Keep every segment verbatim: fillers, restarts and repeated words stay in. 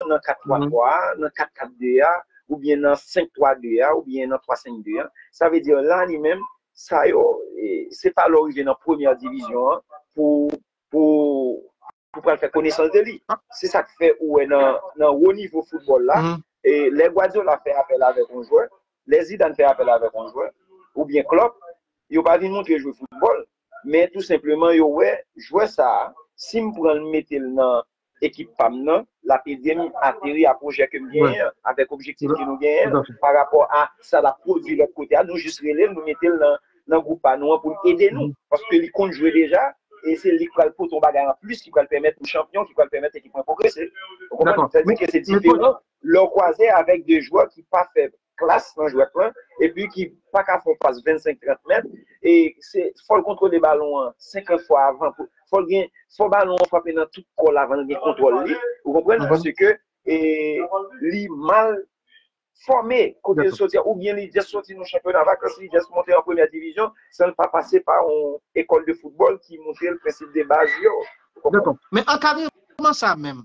nan kat twa twa a, nan kat kat de a, oubyen nan senk twa de a, oubyen nan twa senk de a. Sa vle di la li menm, sa yo, e, se pa lè w rive nan premyè divizyon an pou, pou, pou pral fè konesans de li. Se sa k fè ou wè nan, nan wo nivo foutbòl la, e, lè Guardiola fè apèl avèk yon jwè, lè Zidane fè apèl avèk yon jwè, oubyen Klopp, yo pa vin montre jwe foutbòl, men tou senpleman yo wè jwè sa a, si m pran l m mete l nan ekip pa m nan, l ap ede m ateri a pwojè ke m genyen an, avèk objektif ke nou genyen an, pa rapò a sa l ap pwodui lòt kote a, nou jis rele l, nou mete l nan, nan gwoup pa nou an pou l ede nou. Paske li konn jwe deja, e se li k pral pote yon bagay anplis ki pral pèmèt nou chanpyon, ki pral pèmèt ekip mwen pwogrese. Ou konprann? Sa vle di ke se diferan lè w kwaze avèk de jwè ki pa fè klas nan jwèt lan, epi ki pa ka fè yon pas vennsenk trant mèt, e se, fò l kontwole balon an senkant fwa avan, pou, fò l gen, fò balon an frape nan tout kò l avan l gen kontwòl li, ou konprann? Paske, e, li mal fòme, kote l soti a, oubyen li just soti nan chanpyona vakans, li just monte an premyè divizyon, san l pa pase pa yon ekòl de foutbòl ki montre l prensip de baz yo. Ou konprann? Dakò. Men ankadreman sa menm,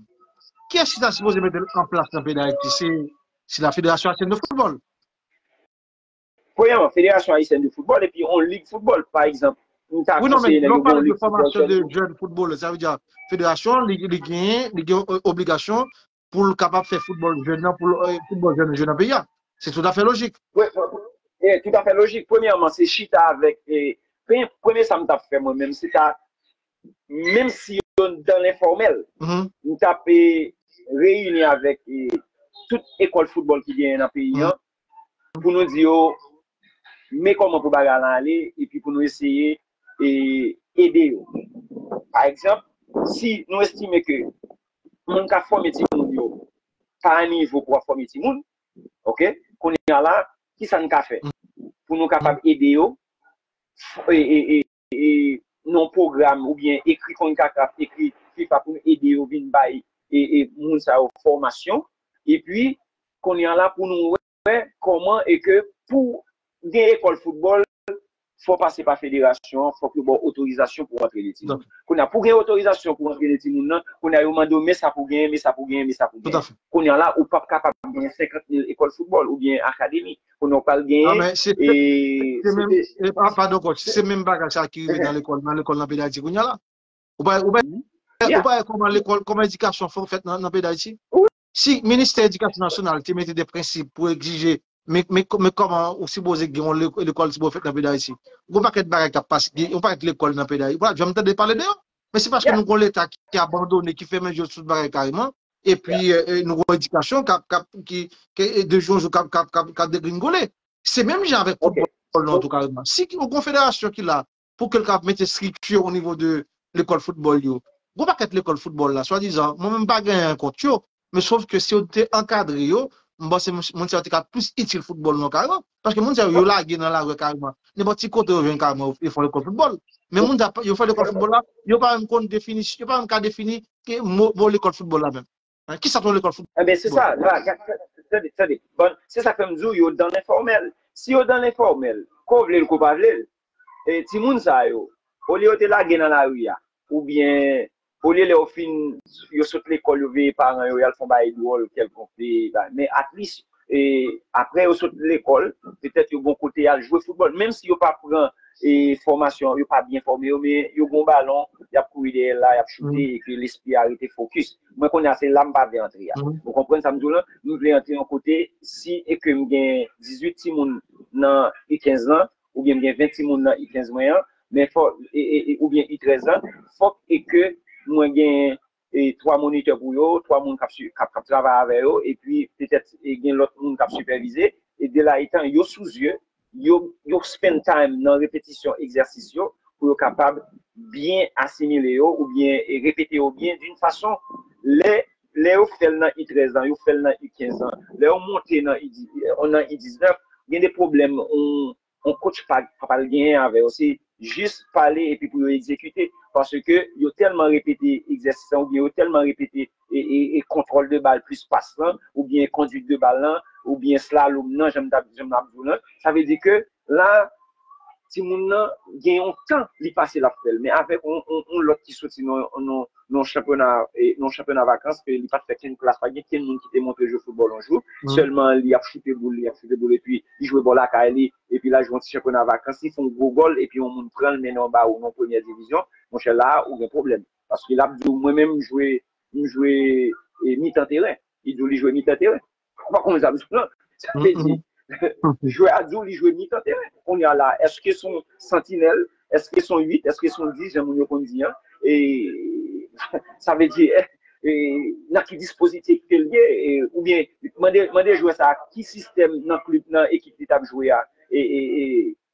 kiyès ki ta sipoze mete l an plas nan peyi Dayiti? Se, se la Fédération Haïtienne de Football. Premyèman, Fédération Haïtienne de Football, epi yon lig foutbòl, pa egzanp, m ta konseye nèg yo gen yon lig foutbòl jèn. Wi, non, men lè w pale de fòmasyon de jèn foutbolè, sa vle di, federasyon, li, li gen, li gen, e, obligasyon pou l kapab fè foutbòl jèn nan, pou l, e, foutbòl jèn jwe nan peyi a. Se toutafè lojik. Wi, wi, wi, toutafè lojik. Premyèman, se chita avèk, e, premye, premye sa m t ap fè mwen menm, se ta, menm si yo dan lenfòmèl, m t ap, e, reyini avèk, e, tout ekòl foutbòl ki genyen nan peyi an, pou nou di yo, men kòman pou bagay la ale, epi pou nou eseye, e, ede yo. Pa egzanp, si nou estime ke moun k ap fòme timoun yo pa a nivo pou ap fòme timoun, oke, kounye a la, kisa n ka fè pou nou kapab ede yo, e, e, e, e, nan yon pwogram oubyen ekri konkakaf, ekri fifa pou nou ede yo vin bay, e, e, moun sa yo fòmasyon. Epi, kounye a la, pou nou wè kòman e ke pou gen ekòl foutbòl, fò pase pa federasyon an, fòk yo ba w otorizasyon pou antrene timoun. Kounye a, pou gen otorizasyon pou antrene timoun nan, kounye a, yo mande w, men sa pou genyen, men sa pou genyen, men sa pou genyen. Kounye a la, ou p ap kapab genyen senkant mil ekòl foutbòl oubyen akademi. Kounye a, ou pral genyen, e, se menm, e, pa, padon, coach, se menm bagay sa ki rive nan lekòl, nan lekòl nan peyi Dayiti kounye a la. Ou pa, ou pa, ou pa wè kòman lekòl, kòman edikasyon fè fèt nan, nan peyi Dayiti? Si ministè edikasyon nasyonal te mete de prensip pou egzije, men, men, men kòman ou sipoze gen yon le-, lekòl sipoze fèt nan peyi Dayiti? Gon pakèt bagay k ap pase, gen yon pakèt lekòl nan peyi Dayiti. Ou pa janm tande pale de yo. Men se paske nou gon leta ki, ki abandone, ki fèmen je sou tout bagay kareman. Epi, e, e, nou gon edikasyon k ap, k ap, ki, ki, e, de jou an jou k ap, k ap, k ap, k ap degringole. Se menm jan avèk foutbòl nan tou kareman. Si ou gon federasyon ki la pou ke l ka mete estrikti o nivo de lekòl foutbòl yo. Gon pakèt lekòl foutbòl la, swadizan, mwen menm m pa gen anyen kont yo, men sof ke si yo te ankadre yo, m panse moun, moun sa yo te ka plis itil foutbòl nan kareman. Paske moun sa yo, yo lage nan lari kareman. Nenpòt ti kote yo jwenn kareman, yo, yo fè lekòl foutbòl. Men moun sa, yo fè lekòl foutbòl la, yo pa menm konn defini, yo pa menm ka defini ke mo, mo lekòl foutbòl la menm. Hein, kisa t yon lekòl foutbòl? Enben, se sa, la, la, tande, tande. Bon, se sa k fè m di w, yo dan lenfòmèl. Si yo dan lenfòmèl, ko vle l, ko pa vle l, e, timoun sa yo, olye yo te lage nan lari a, oubyen, olye lè yo fin, yo sot lekòl, yo veye paran yo, y al fè yon bagay dwòl, kèlkonk, veye, bagay. Men at least, e, apre yo sot lekòl, petèt yo gon kote y al jwe foutbòl. Menm si yo pa pran, e, fòmasyon, yo pa byen fòme yo, men yo gon balon, y ap kouri dèyè l la, y ap choute, e ke lespri a rete fokis. Mwen kounye a, se la m pa vle antre a. Ou konprann sa m di w lan? M vle antre yon kote, si e ke m gen dizuit timoun nan U kenz lan, oubyen m gen ven timoun nan U kenz mwen an, men fò, e, e, e, oubyen U trèz lan, fòk e ke mwen gen, e, twa monitè pou yo, twa moun k ap sui-, k ap, k ap travay avè yo, epi petèt, e, gen lòt moun k ap sipèvize, e de la etan yo sou zye, yo, yo spend time nan repetisyon egzèsis yo, pou yo kapab byen asimile yo, oubyen, e, repete yo byen, d'une façon, lè, lè yo fè l nan U trèz lan, yo fè l nan U kenz lan, lè yo monte nan U di-, nan U diznèf, gen de pwoblèm, on, on coach pa, pa pral genyen avè yo. Se jis pale epi pou yo egzekite. Paske yo tèlman repete egzèsis lan, oubyen yo tèlman repete e, e, e kontwòl de bal plis pas lan, oubyen konduit de bal lan, oubyen slalom nan, jan m t ap, jan m ap di w lan. Sa vle di ke la, timoun nan gen yon tan li pase l ap fè l. Men avèk yon, yon, yon lòt ki soti nan, nan, nan chanpyona, eh, nan chanpyona vakans, ke li pa t fè kenn klas, pa gen kenn moun ki te montre l jwe foutbòl yon jou. Sèlman li ap choute boul, li ap choute boul, epi li jwe bò lakay li, epi l al jwe yon ti chanpyona vakans, li fè yon gwo gòl, epi yon moun pran l mennen yon bawon nan premyè divizyon, monchè, la a, ou gen pwoblèm. Paske l ap di w, mwen menm, m jwe, m jwe, eh, mitan teren. Li di w li jwe mitan teren. Ou pa konn sa m di w, non? Sa vle di, jwè a di w li jwe mitan teren. Kounye a la, èske se yon santinèl? Èske se yon uit? Èske se yon dis, jan moun yo konn di an? E, sa vle di, e, e, nan ki dispozitif ke l ye? E, oubyen, mande, mande jwè sa a, ki sistèm nan klib, nan ekip li t ap jwe a? E, e, e,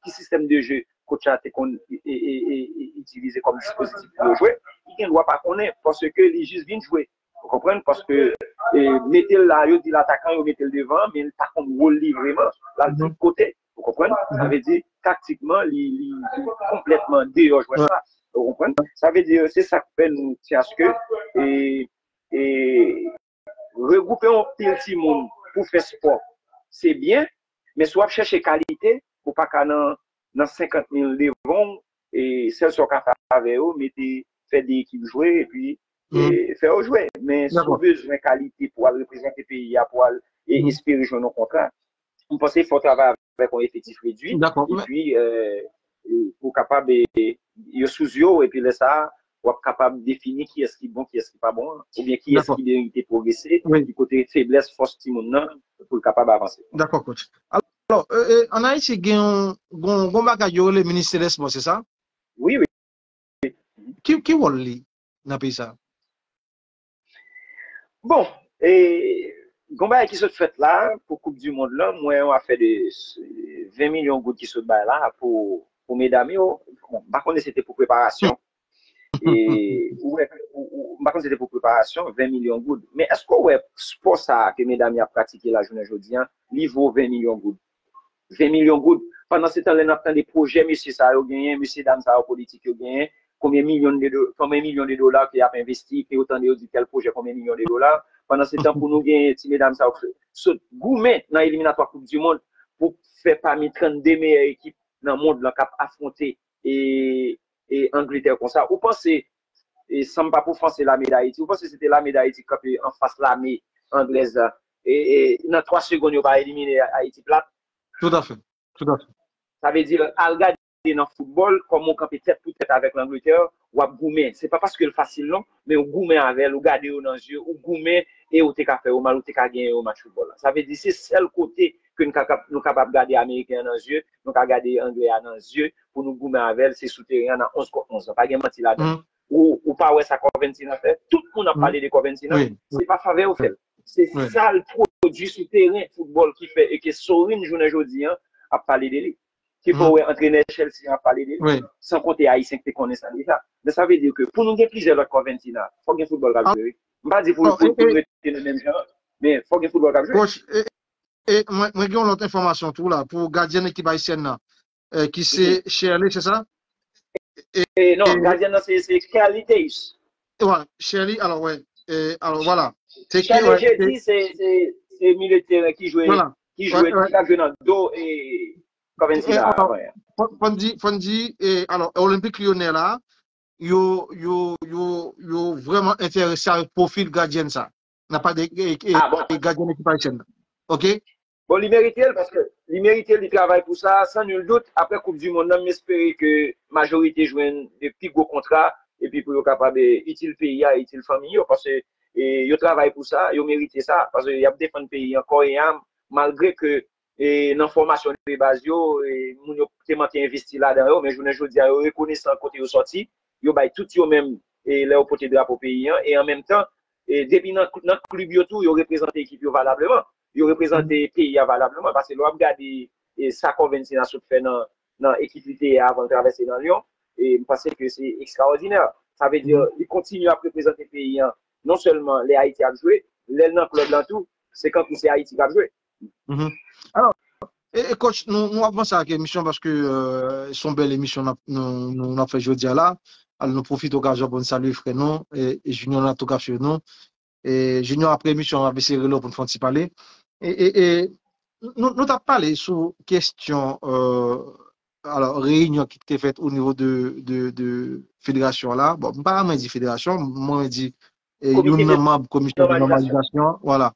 ki sistèm de je coach la te konn e, e, e, e, itilize kòm dispozitif pou yo jwe, li gen dwa pa konnen, paske li jis vin jwe. Ou konprann? Paske, e, mete l la, yo di l atakan, yo mete l devan, men li pa konn wòl li vrèman. L al tout kote. Ou konprann? Sa vle di, taktikman, li, li konplètman deyò jwèt la. Ou konprann? Sa vle di, se sa k fè nou tyen aske, e, e, regwoupe yon pil timoun pou fè spò, se byen, men si w ap chèche kalite, ou pa ka nan, nan senkant mil devan w, e sèl sa w ka fè avè yo, mete, fè de ekip jwe, epi, e, fè yo jwe. Men si w bezwen kalite pou al reprezante peyi a, pou al, e, espere jwenn yon kontra, m panse fò w travay avèk yon efektif redwi, epi, e, e, pou kapab, e, yo sou zye w, epi lè sa a, w ap kapab defini kiyès ki bon, kiyès ki pa bon, oubyen kiyès ki merite pwogrese, ki kote feblès, fòs timoun nan, pou l kapab avanse. Dakò, coach. Alò, e, e, ann Ayiti, gen yon, gon, gon bagay yo rele ministè dè spò, se sa? Wi, wi. Ki, ki wòl li nan peyi sa? Bon, e, gon bagay ki sot fèt la pou Koup di Mond lan, m wè yon afè de, e, ven milyon goud ki sot bay la pou, pou medam yo. Bon, m pa konnen si se te pou preparasyon. E, ou wè, ou, ou, m pa konn si se te pou preparasyon, ven milyon goud. Men èske w wè spò sa a ke medam yo ap pratike la jounen jodi a, li vo ven milyon goud? Ven milyon goud. Pandan se tan, lè n ap tande pwojè mesye sa yo genyen, mesye dam sa yo politik yo genyen, konbyen milyon de do-, konbyen milyon de dola ke y ap envesti, ke yo tande yo di tèl pwojè konbyen milyon de dola. Pandan se tan, pou nou genyen ti medam sa yo k sot goumen nan eliminatwa Koup di Mond pou fè pami trannde meyè ekip nan mond lan k ap afwonte e, e Angletè konsa. Ou panse, e, san m p ap ofanse lame Dayiti, ou panse se te lame Dayiti k kanpe anfas lame anglèz la, e, e, nan twa segonn yo pa elimine Ayiti plat? Toutafè. Toutafè. Sa vle di, al gade nan foutbòl, kòman w kanpe tèt pou tèt avèk Langletè, w ap goumen. Se pa paske l fasil non, men w goumen avè l, ou gade yo nan zye, ou goumen, e ou te ka fè yo mal, ou te ka genyen yo match foutbòl la. Sa vle di, se sèl kote ke n ka, nou kapab gade Ameriken an nan zye, nou ka gade Anglè a nan zye, pou nou goumen avè l, se sou teren an, nan onz kont onz lan. Pa gen manti ladan. Ou, ou pa wè sa Corventina fè? Tout moun ap pale de Corventina. Se pa favè yo fè l. Se sa l pwodui sou teren foutbòl ki fè e ke Sorin jounen jodi an ap pale de li. Ki fè w wè antrenè Chelsea an ap pale de li. San konte Ayisyen ki te konnen sa deja. Men sa vle di ke pou nou gen plizyè lòt Corventina, fòk gen foutbòl k ap jwe wi. M pa di pou, pou, pou nou rete nan menm jan an, men fòk gen foutbòl k ap jwe. Coach, e, e mwen, mwen gen yon lòt enfòmasyon tou la pou gadyèn ekip ayisyèn nan, e, ki se Shirley, se sa? E, e, non, gadyèn nan se, se Kelly Théus. Wè, Shirley, alò, wè. E, alò, vwala. Shirley Jeudy, se, se, se milye teren ki jwe, ki jwe, ki t ap jwe nan do e Corventina avan. Fò n di, fò n di, e, alò, Olympique Lyonnais la, yo, yo, yo, yo vrèman enterese avèk pwofil gadyèn sa. N ap pale de, e, e, gadyèn ekip ayisyèn nan. Oke? Bon, li merite l paske li merite l, li travay pou sa, san nil dout. Apre Koup di Mond nan, m espere ke majorite jwenn de pi gwo kontra, epi pou yo kapab, e, itil peyi a, itil fanmi yo, paske, e, yo travay pou sa, yo merite sa, paske y ap defann peyi an kò e am, malgre ke e, nan fòmasyon de baz yo, e, moun yo te manke envesti ladan yo, men jounen jodi a, yo rekonesan kote yo sòti, yo bay tout yo menm, e, lè yo pote drapo peyi an, e an menm tan, e, depi nan, nan klib yo tou, yo reprezante ekip yo valableman, yo reprezante peyi a valableman, paske lè w ap gade, e, sa Corventina sot fè nan, nan ekip li te ye avan l travèse nan Lyon, e, m panse ke se ekstraòdinè. Sa vle di, li kontinye ap reprezante peyi an, non sèlman lè Ayiti ap jwe, lè l nan klèb lan tou, se kankou se Ayiti k ap jwe. Mhm. Alò, e, e coach, nou, nou ap vanse ak emisyon paske, e, se yon bèl emisyon n ap, nou, nou, n ap fè jodi a la. Alò, nou pwofite okazyon pou n salye frè nou, e, e Junior Natograph yo nou. E Junior, apre emisyon, n ap eseye rele w pou n fè yon ti pale. E, e, e nou, nou t ap pale sou kesyon, e, alò, reyinyon ki te fèt o nivo de, de, de federasyon la. Bon, m pa mwen di federasyon, mwen di e, youn nan manm komisyon de nòmalizasyon, vwala.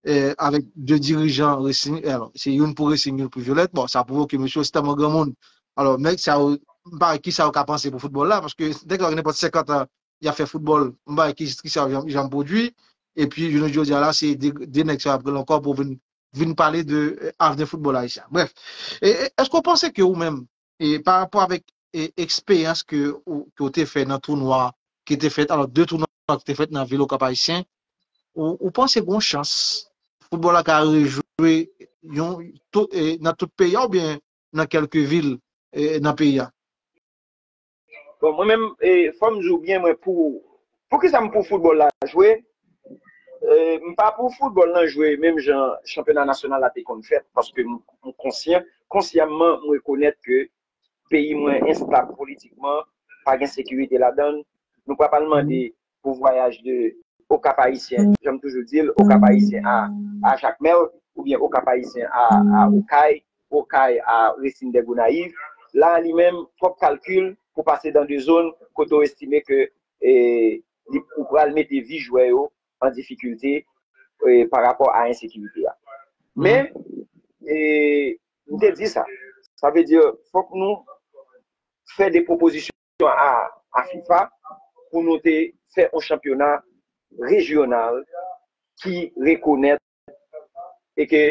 E, avèk de dirijan Racing, e, alò, se youn pou Racing, youn pou Violet. Bon, sa pwouve ke mesye yo se tèlman granmoun. Alò, nèg sa yo, m pa wè kisa yo ka panse pou foutbòl la, paske nèg sa yo gen nenpòt senkant an, y ap fè foutbòl, m pa wè ki, kisa yo janm, janm pwodui. Epi, jounen jodi a la, se de, de nèg sa yo ap rele ankò pou vin, vin pale de, e, avni foutbòl ayisyen. Brèf, e, e, èske w panse ke ou menm, e, pa rapò avèk, e, eksperyans ke ou, ke w te fè nan tounwa ki te fèt, alò, de tounwa ki te fèt nan vil Okap Ayisyen, ou, ou panse gen yon chans foutbòl la ka rejwe yon, tou, e, nan tout peyi a oubyen nan kèlke vil, e, nan peyi a? Bon, mwen menm, e, fò m di w byen, mwen, pou, poukisa m pou foutbòl la jwe? E, m pa pou foutbòl lan jwe menm jan chanpyona nasyonal la te konn fèt, paske m, m konsyan, konsyamman, m rekonèt ke peyi mwen enstab politikman, pa gen sekirite ladan l. Nou pa pral mande pou vwayaj de Okap Ayisyen, jan m toujou di l, Okap Ayisyen a, a Jakmèl, oubyen Okap Ayisyen a, a Okay, Okay a Resin dè Gonayiv. La, li menm, twòp kalkil pou pase dan de zòn kote w estime ke, e, li, ou pral mete vi jwè yo an difikilte, e, pa rapò a ensekirite a. Men, e, m te di sa. Sa vle di, fòk nou fè de pwopozisyon a, a fifa pou nou te fè yon chanpyona rejyonal ki rekonèt e ke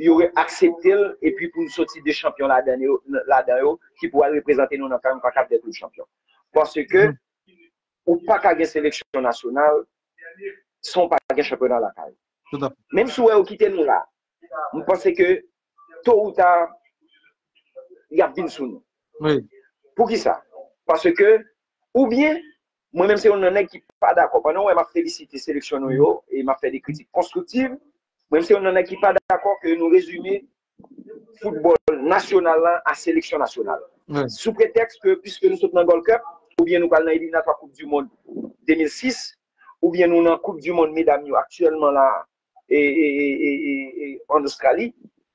yo aksepte l, epi pou n soti de chanpyon ladan yo, ladan yo ki pou al reprezante nou nan kan, nou pa kab dèt chanpyon. Paske ou pa ka gen seleksyon nasyonal san w pa gen chanpyona lakay. Menm si w wè yo kite nou la, m panse ke to ou ta, y ap vin sou nou. Poukisa? Paske, oubyen, mwen menm se youn nan nèg ki pa dakò. Pandan w wè m ap felisite seleksyon nou yo e m ap fè de kritik konstriktiv, mwen menm se youn nan nèg ki pa dakò ke nou rezime foutbòl nasyonal la a seleksyon nasyonal. Sou pretèks ke, piske nou sot nan Gold Cup, oubyen nou pral nan eliminatwa Koup di mond de mil sis, oubyen nou nan Koup di mond medam yo aktyèlman la, e, e, e, e, e, e, an Ostrali,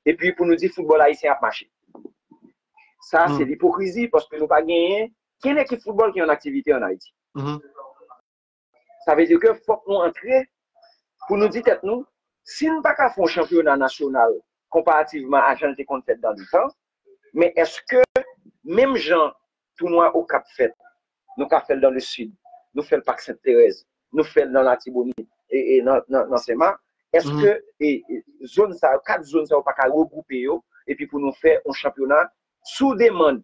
epi pou nou di foutbòl ayisyen ap mache. Sa, se lipokrizi, paske nou pa genyen kenn ekip foutbòl ki an aktivite an Ayiti. Sa vle di ke fòk nou antre pou nou di tèt nou, si n pa ka fè yon chanpyona nasyonal konparativman a jan l te konn fèt dan letan, men èske menm jan tounwa Okap fèt, nou ka fè l dan le sid, nou fè l Pak Sent Terèz, nou fè l nan Latibonit e, e nan, nan, nan Senmak, èske e, e, zòn sa yo, kat zòn sa yo pa ka regwoupe yo, epi pou nou fè yon chanpyona sou demann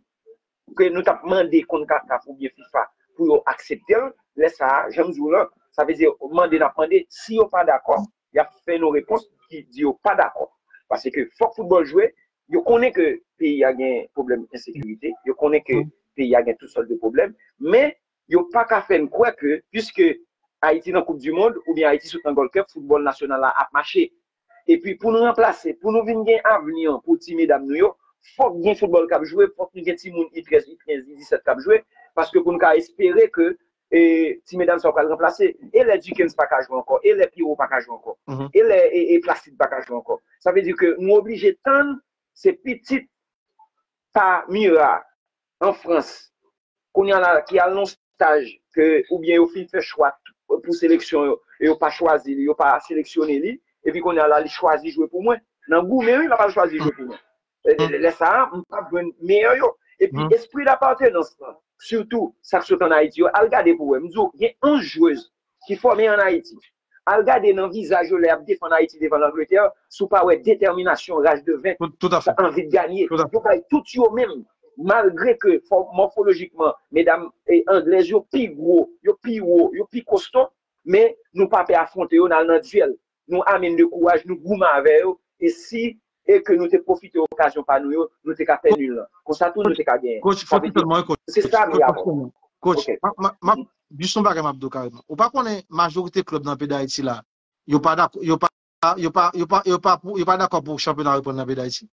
ke nou t ap mande Konkakaf oubyen fifa pou yo aksepte l, lè sa a, jan m di w lan, sa vle di mande n ap mande, si yo pa dakò, y ap fè nou repons ki di yo pa dakò. Paske fòk foutbòl jwe, yo konnen ke peyi a gen pwoblèm ensekirite, yo konnen ke peyi a gen tout sòt de pwoblèm, men yo pa ka fè n kwè ke, piske Ayiti nan Koup di mond, oubyen Ayiti sot nan Gold Cup, foutbòl nasyonal la ap mache. Epi pou nou ranplase, pou nou vin gen avni an pou ti medam nou yo, fòk gen foutbòl k ap jwe, fòk nou gen timoun U trèz, U kenz, U disèt k ap jwe, paske pou nou ka espere ke e, ti medam sa yo pral ranplase. E lè Dukens pa ka jwe ankò, e lè Pierrot pa ka jwe ankò, e lè e, e Placide pa ka jwe ankò. Sa vle di ke nou oblije tann se pitit pa Mira an Frans, kounye a la ki al nan staj ke, oubyen yo fin fè chwa pou seleksyon yo, e yo pa chwazi li, yo pa seleksyone li, epi kounye a la li chwazi jwe pou mwen. Nan goumen wi, l ap al chwazi jwe pou mwen. E, e, lè sa a, m p ap jwenn meyè yo. Epi espri dapatenans lan, sitou sa k sot ann Ayiti yo, al gade pou w wè. M di w, gen onz jwez ki fòme ann Ayiti. Al gade nan vizaj yo lè y ap defann Ayiti devan Langletè, si w pa wè detèminasyon, raj de venk, anvi de ganye. Yo bay tout yo menm. Malgre ke fò, mòfolojikman, medam e, anglèz yo pi gwo, yo pi wo, yo pi kosto, men nou pa pè afwonte yo, n al nan dyèl. Nou ame n de kouraj, nou goumen avè yo, e si e ke nou te pwofite okazyon pa nou yo, nou te ka fè nil lan. Konsa tou, nou te ka genyen. Coach, fò ti sèlman, coach. Se sa m ye avè w. Coach, m ap, m ap, m ap, jis yon bagay m ap di w kareman. Ou pa konnen majorite klèb nan peyi Dayiti la, yo pa dakò, yo pa, yo pa, yo pa, yo pa, yo pa dakò pou chanpyona reprann nan peyi Dayiti?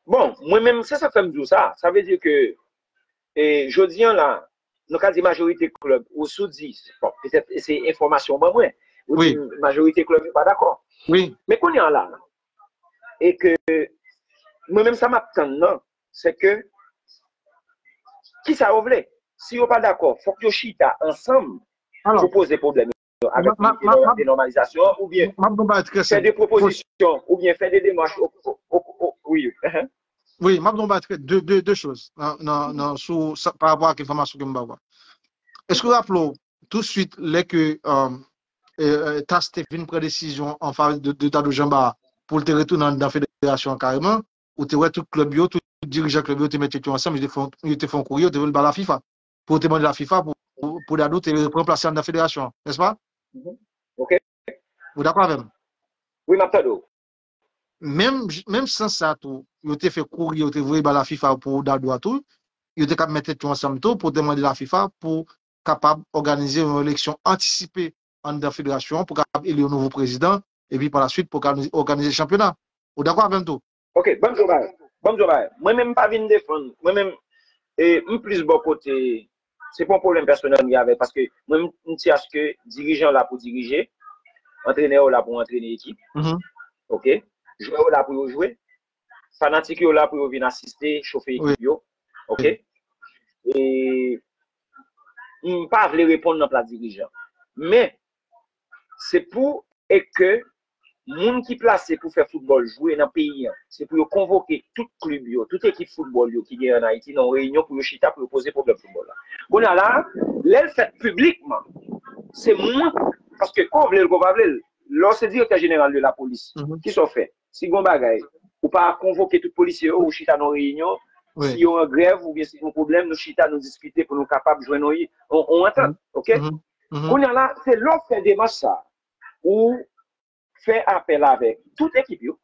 Bon, mwen menm, se sa k fè m di w sa. Sa vle di ke, e, jodi an la, nou ka di majorite klèb, ou si w di, bon, petèt se enfòmasyon w ban mwen, ou di majorite klèb yo pa dakò. Men kounye an la, e ke mwen menm sa m ap tann nan, se ke kisa yo vle. Si yo pa dakò, fòk yo chita ansanm pou poze pwoblèm yo avèk komite de nòmalizasyon an, oubyen fè de pwopozisyon, oubyen fè de demach. Wi, wi, wi, m ap di yon bagay trè, de, de, de choz nan, nan, nan, sou, sa, pa rapò ak enfòmasyon ke m ba w. Èske w raple w, touswit, lè ke, euh, euh, tas te vin pran desizyon an favè de, de Dadou Jean Bart pou l te retounen anndan federasyon an kareman, ou te wè tout klèb yo, tout dirijan klèb yo te met tèt yo ansanm, yo te fè, yo te fè yon kouri, yo te voye l ba la fifa. Pou te mande la fifa pou, pou, pou Dadou te ranplase anndan federasyon an, nèspa? Ou dakò avè m? Wi, m ap tande w. Menm, menm sans sa tou, yo te fè kouri, yo te voye ba la fifa pou Dadou a tou, yo te kab met tèt yo ansanm tou pou te mande la fifa pou kapab òganize yon eleksyon antisipe anndan federasyon an, pou kapab eli yon nouvo prezidan, epi pa la swit pou òganize, òganize chanpyona. Ou dakò avè m tou? Ok, ban m di w yon bagay. Ban m di w yon bagay. Mwen menm, m pa vin defann. Mwen menm, e, m plis bò kote, se pa yon pwoblèm pèsonèl m gen avè l, paske mwen, m, m di aske dirijan la pou dirije, antrenè yo la pou antrene ekip. Ok? Jwè yo la pou yo jwe. Fanatik yo la pou yo vin asiste, chofe ekip yo. Ok? E m pa vle reponn nan plas dirijan. Men, se pou e ke moun ki plase pou fè foutbòl jwe nan peyi an, se pou yo konvoke tout klib yo, tout ekip foutbòl yo ki genyen ann Ayiti nan yon reyinyon pou yo chita, pou yo poze pwoblèm foutbòl la. Kounye a la, lè l fèt piblikman, se mwen, paske ke w vle l, ke w pa vle l, lè w se direktè jeneral de lapolis, kisa w fè? Si gen yon bagay, ou pa konvoke tout polisye yo, ou chita nan yon reyinyon, si yo an grèv oubyen si gen yon pwoblèm, nou chita, nou diskite pou nou kapab jwenn yon, yon, yon antant, ok? Kounye a la, se lè w fè demach sa, ou fè apèl avèk tout ekip yo.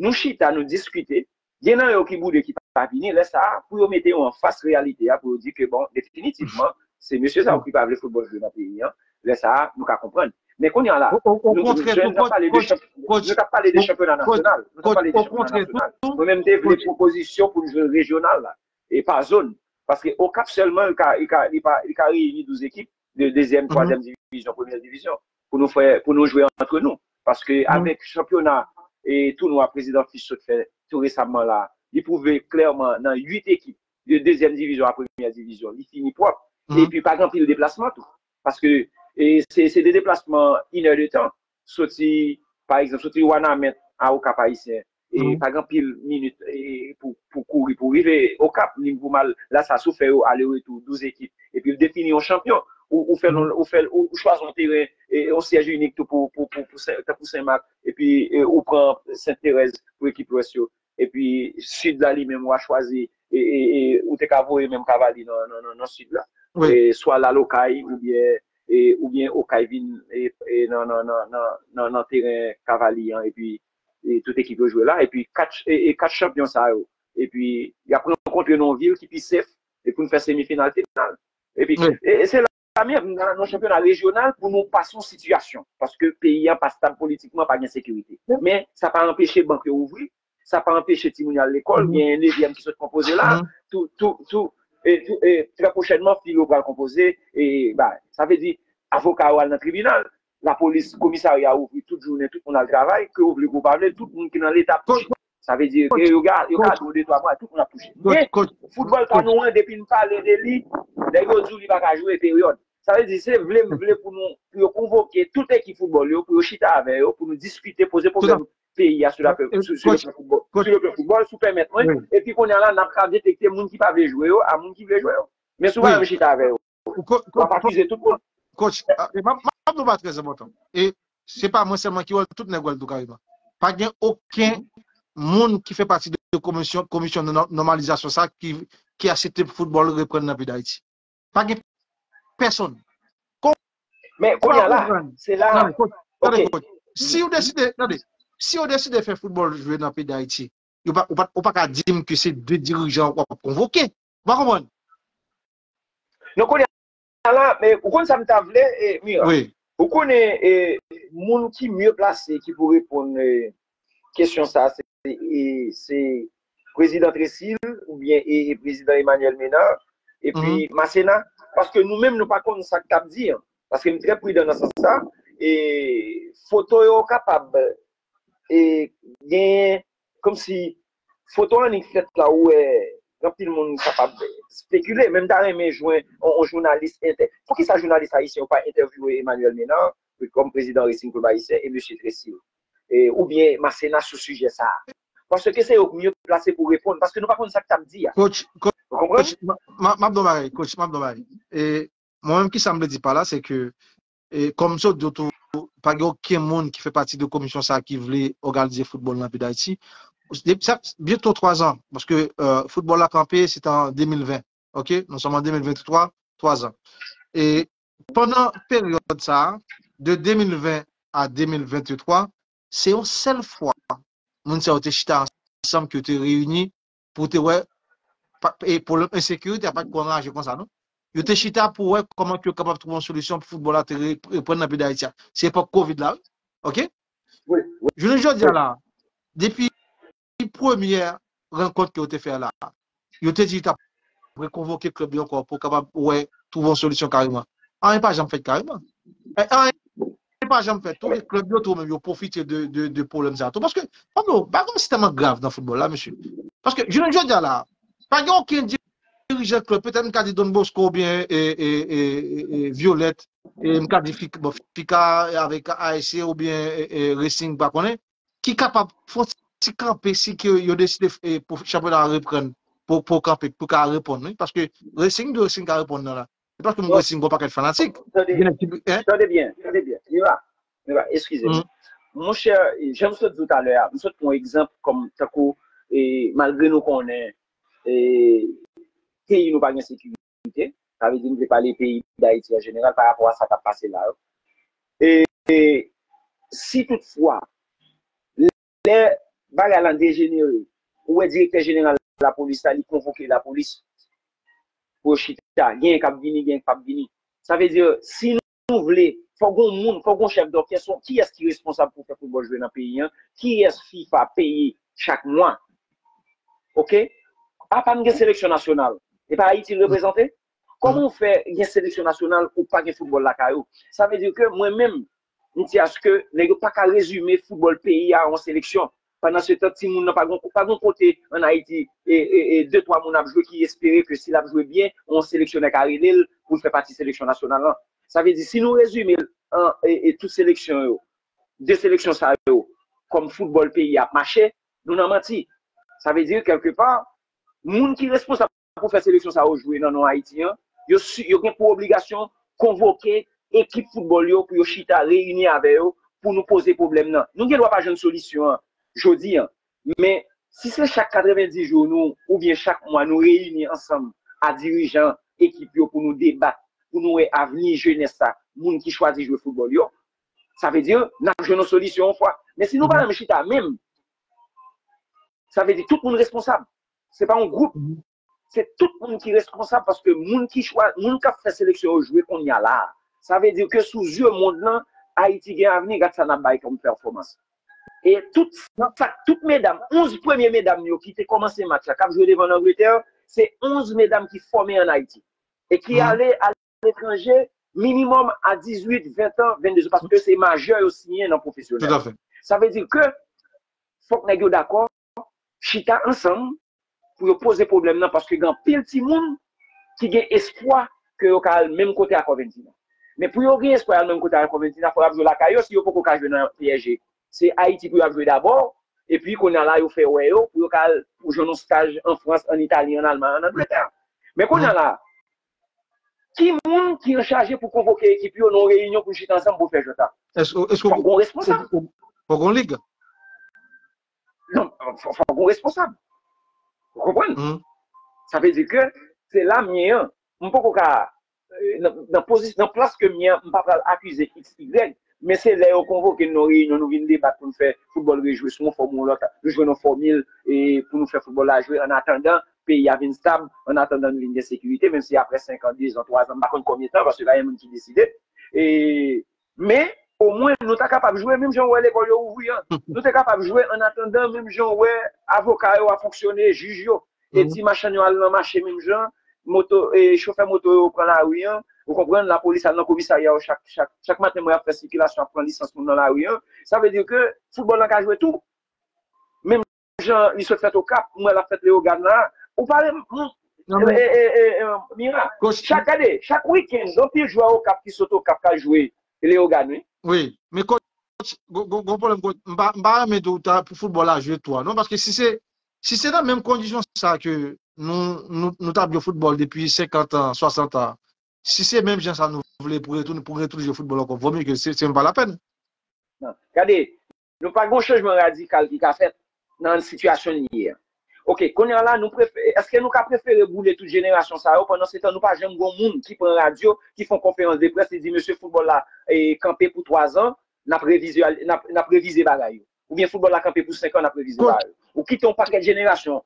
Nou chita, nou diskite. Gen nan yo ki boude, ki pa vini. Lè sa a, pou yo mete yo anfas reyalite a, pou yo di ke, bon, definitivman, se mesye sa yo ki pa vle foutbòl jwe nan peyi an. Lè sa a, nou ka konprann. Men kounye a la, nou, nou jwenn, n ap pale de chanp-, nou t ap pale de chanpyona nasyonal. Nou t ap pale de chanpyona nasyonal. Mwen menm, m te vle pwopozisyon pou n jwe rejyonal la, e pa zòn. Paske Okap sèlman, li ka, li ka, li pa, li ka reyini douz ekip de dezyèm, twazyèm divizyon, premyè divizyon, pou nou fè, pou nou jwe antre nou. Paske avèk chanpyona e tounwa prezidan Fich sot fè tou resamman la, li pwouve klèman nan uit ekip de dezyèm divizyon a premyè divizyon, li fini pwòp. Epi pa gen anpil deplasman tou. Paske, e, se, se de deplasman inèdtan, soti, pa egzanp, soti Wanament a Okap Ayisyen, e pa gen anpil minit, e, pou, pou kouri, pou rive Okap, ni pou m al Lasas, ou fè yo ale retou douz ekip, epi l defini yon chanpyon, ou, ou fè, ou fè, ou, ou chwazi yon teren, e, yon syèj inik tou pou, pou, pou, pou Sen, tankou Senmak, epi, e, ou pran Sent Terèz pou ekip Lwès yo, epi Sid la li menm, ou a chwazi, e, e, e, ou te ka voye menm Kavali nan, nan, nan, nan Sid la. E, swa Lalokay, oubyen, e, oubyen Okay vin, e, e, nan, nan, nan, nan, nan, nan teren Kavali an, epi, e, tout ekip yo jwe la, epi kat, e, e, kat chanpyon sa yo, epi y ap rankontre nan yon vil ki pi sef, e pou n fè semifinal, final. Epi, e, e se la menm, nan, nan chanpyona rejyonal, pou nou pase yon sitiyasyon, paske peyi a pa stab politikman, pa gen sekirite. Men, sa pa anpeche bank yo ouvri, sa pa anpeche timoun yo al lekòl, gen nevyèm ki sot konpoze la, tou, tou, tou, e, tou, e, trè pwochènman, fil yo pral konpoze, e, ba, sa vle di, avoka yo al nan tribinal, lapolis, komisarya ouvri tout jounen, tout moun al travay, ke w vle, ke w pa vle, tout moun ki nan Leta ap touche. Sa vle di, ke yo ga-, yo gade w de twa mwa, tout moun ap touche. Men, foutbòl pa nou an, depi n pale de li, nèg yo di w li pa ka jwe, peryòd. Sa vle di, se vle m vle pou nou, pou yo konvoke tout ekip foutbòl yo, pou yo chita avè yo, pou nou diskite, poze pwoblèm peyi a sou la, sou, sou le plan foutbòl. Sou le plan foutbòl, si w pèmèt mwen, epi kounye a la, n ap ka detekte moun ki pa vle jwe yo, a moun ki vle jwe yo. Men si w pa janm chita avè yo, w ap akize tout moun. Coach, a, e m ap, m ap di w bagay trè enpòtan. E se pa mwen sèlman ki wè l, tout nèg wè l tou kareman. Pa gen okenn moun ki fè pati de komisyon, komisyon nò-, nòmalizasyon sa ki, ki aksepte foutbòl reprann nan peyi Dayiti. Pa gen pèsonn. Men kounye a la, se la. Tande, coach. Tande, coach. Si yo deside, tande, si yo deside fè foutbòl jwe nan peyi Dayiti, yo pa, ou pa, ou pa ka di m ke se de dirijan w ap konvoke. Ou pa konprann? Non, kounye a la, men ou konn sa m ta vle, e, Mira? Wi. Ou konnen, e, moun ki mye plase ki pou reponn, e, kesyon sa, se, e, se prezidan Tresil oubyen, e, e prezidan Emmanuel Ménard, epi Masséna, paske nou menm nou pa konn sa k t ap di an. Paske m trè pridan nan sans sa, e foto yo kapab, e, genyen kòmsi Foto annik fèt la, ou wè, anpil moun kapab spekile. Men m ta renmen jwenn yon, yon jounalis entè-, poukisa jounalis ayisyen yo pa entèvyouwe Emmanuel Ménard kòm prezidan Racing Club Ayisyen e mesye Tresil, e, oubyen Masséna sou sijè sa a? Paske se yo k mye plase pou reponn, paske nou pa konn sa k t ap di a. Coach, coach, m ap ba w bagay, coach, m ap ba w bagay. E mwen menm, kisa m vle di pa la, se ke, e kòm m sot di w tou, pa gen okenn moun ki fè pati de komisyon sa a ki vle òganize foutbòl nan peyi Dayiti. Depi sa, byento twa zan, paske, e, foutbòl la kanpe, se te an de mil ven, ok? Nou sòm an de mil venntwa, twa zan. E pandan peryòd sa a, de de mil ven a de mil venntwa, se yon sèl fwa moun sa yo te chita ansanm, ke yo te reyini pou te wè, pa, e pwoblèm ensekirite a pa t ko anraje konsa, non. Yo te chita pou wè kòman ke yo kapab twouve yon solisyon pou foutbòl la te re-, reprann nan peyi Dayiti a. Se epòk kovid la, wi. Ok? Jounen jodi a la, depi premyè rankont ke yo te fè la, yo te di yo t ap rekonvoke klèb yo ankò pou kapab wè, twouve yon solisyon kareman. Anyen pa janm fèt kareman. E, anyen pa janm fèt. Tou klèb yo tou menm yo pwofite de, de, de pwoblèm sa tou. Paske, pa gen yon sistèm grav nan foutbòl la, mesye. Paske, jounen jodi a la, pa gen okenn dirijan klèb, petèt m ka di Don Bosco oubyen, e, e, e, e, e, Violette, e m ka di Fik-, bon, Fika avèk A S C oubyen, e, e, Racing, pa konnen, ki kapab fè yon ti kanpe si ke yo deside, e, pou chanpyona a reprann, pou, pou kanpe, pou ka reponn, wi. Paske Racing, de Racing ka reponn nan la. Se paske m Racing gon pakèt fanatik. Tande, gen nèg ki, en? Tande byen, tande byen. Mira, Mira, eskize m. Monchè, jan m sot di w talè a, m sot pran yon egzanp kòm tankou, e, malgre nou konnen, e, peyi nou pa gen sekirite, sa vle di m vle pale peyi Dayiti an jeneral pa rapò a sa k ap pase la yo. E, e si toutfwa lè bagay lan dejenere, ou wè direktè jeneral lapolis la, li konvoke lapolis pou yo chita. Genyen k ap vini, genyen k p ap vini. Sa vle di, si nou vle, fò gon moun, fò gon chèf dòkè, se kiyès ki responsab pou fè foutbòl jwe nan peyi an, kiyès fifa peye chak mwa. Ok? Apa n gen seleksyon nasyonal? E pa Ayiti n reprezante? Kòman w fè gen seleksyon nasyonal ou pa gen foutbòl lakay ou? Sa vle di ke mwen menm, m di aske nèg yo pa ka rezime foutbòl peyi a a yon seleksyon. Pandan se tan, timoun nan pa gon, pa gon kote ann Ayiti, e, e, e de twa moun ap jwe ki espere ke si l ap jwe byen, yon seleksyonè ka rele l pou l fè pati seleksyon nasyonal lan. Sa vle di, si nou rezime l an, e, e tout seleksyon yo, de seleksyon sa yo, kòm foutbòl peyi a ap mache, nou nan manti. Sa vle di, kèlkepa, moun ki responsab pou fè seleksyon sa yo jwe nan non Ayiti an, yo, si, yo gen pou obligasyon konvoke ekip foutbòl yo pou yo chita, reyini avè yo, pou nou poze pwoblèm nan. Nou gen dwa pa jwenn solisyon an jodi an, men si se chak katrevenndis jou nou, oubyen chak mwa nou reyini ansanm a dirijan ekip yo pou nou debat, pou nou wè avni jenès sa, moun ki chwazi jwe foutbòl yo, sa vle di n ap jwenn yon solisyon yon fwa. Men si nou pa janm chita menm, sa vle di tout moun responsab. Se pa yon gwoup. Se tout moun ki responsab paske moun ki chwa, moun k ap fè seleksyon yo jwe kounye a la a. Sa vle di ke sou zye mond lan, Ayiti gen avni, gad sa n ap bay kòm pèfòmans. E tout sa, tout medam, onz premye medam yo ki te kòmanse match la, k ap jwe devan Langletè, se onz medam ki fòme ann Ayiti. E ki ale aletranje, minimòm a dizuit, ven tan, vennde zan, paske se majè yo siyen nan pwofesyonèl. Sa vle di ke fòk nèg yo dakò, chita ansanm pou yo poze pwoblèm nan, paske gen anpil timoun ki gen espwa ke yo ka al menm kote a Corventina. Men pou yo gen espwa al menm kote a Corventina, fò y ap jwe lakay yo, si yo poko ka jwe nan P S G. Se Ayiti pou y ap jwe dabò, epi kounye a la, yo fè wè yo, pou yo ka al pou jwenn yon staj an Frans, an Itali, an Almay, an Angletè. Men kounye a la, ki moun ki anchaje pou konvoke ekip yo nan yon reyinyon pou n chita ansanm pou fè jwèt la? Èske, èske fòk gon responsab. Fòk gon lig? Non, fò, fòk gon responsab. Ou konprann? Sa vle di ke se la m ye an. M poko ka, nan, nan pozisyon, nan plas ke m ye an, m pa pral akize X, Y, men se lè yo konvoke n nan yon reyinyon, nou vin debat pou n fè foutbòl rejwe sou yon fòm ou yon lòt, nou jwenn yon fòmil, e pou nou fè foutbòl la jwe, an atandan peyi a vin stab, an atandan nou vin gen sekirite, menm si apre senk an, de zan, twa zan, m pa konn konbyen tan, paske pa gen moun ki deside. E, men, omwen, nou ta kapab jwe menm jan w wè lekòl yo ouvri an. Nou te kapab jwe an atandan menm jan w wè avoka yo ap fonksyone, jij yo. E di machann yo al nan mache menm jan, moto, e chofè moto yo pran lari an, ou konprann, lapolis al nan komisarya yo chak, chak, chak maten mwen ap fè sikilasyon, ap pran lisans moun nan lari an. Sa vle di ke foutbòl lan ka jwe tou. Menm jan li sot fèt Okap, m wè l ap fèt Leyogàn la. Ou pa renmen, Non, men, e, e, e, e, Mira, coach, chak, gade, chak wikenn, gen anpil jwè Okap ki sot Okap k al jwe Leyogàn, wi. wi, men coach, gon gon- gon pwoblèm, coach. M pa m pa renmen tou ta pou foutbòl la jwe tou a, non, paske si se si se nan menm kondisyon sa ke nou nou nou t ap jwe foutbòl depi senkant an, swasant an, si se menm jan sa nou vle pou retounen pou retounen jwe foutbòl ankò, vò mye ke se se menm pa lapèn. Non. Gade, nou pa gen chanjman radikal ki ka fèt nan sitiyasyon n ye a. Ok, kounye a la, nou prefere, èske nou ka prefere boule tout jenerasyon sa yo, pandan se tan nou pa janm gen moun ki pran radyo, ki fè yon konferans de près, li di, mesye, foutbòl la e, kanpe pou twa zan, n ap revize, n ap, n ap revize bagay yo. Oubyen foutbòl la kanpe pou senk an, n ap revize bagay yo. Ou kite yon pakèt jenerasyon,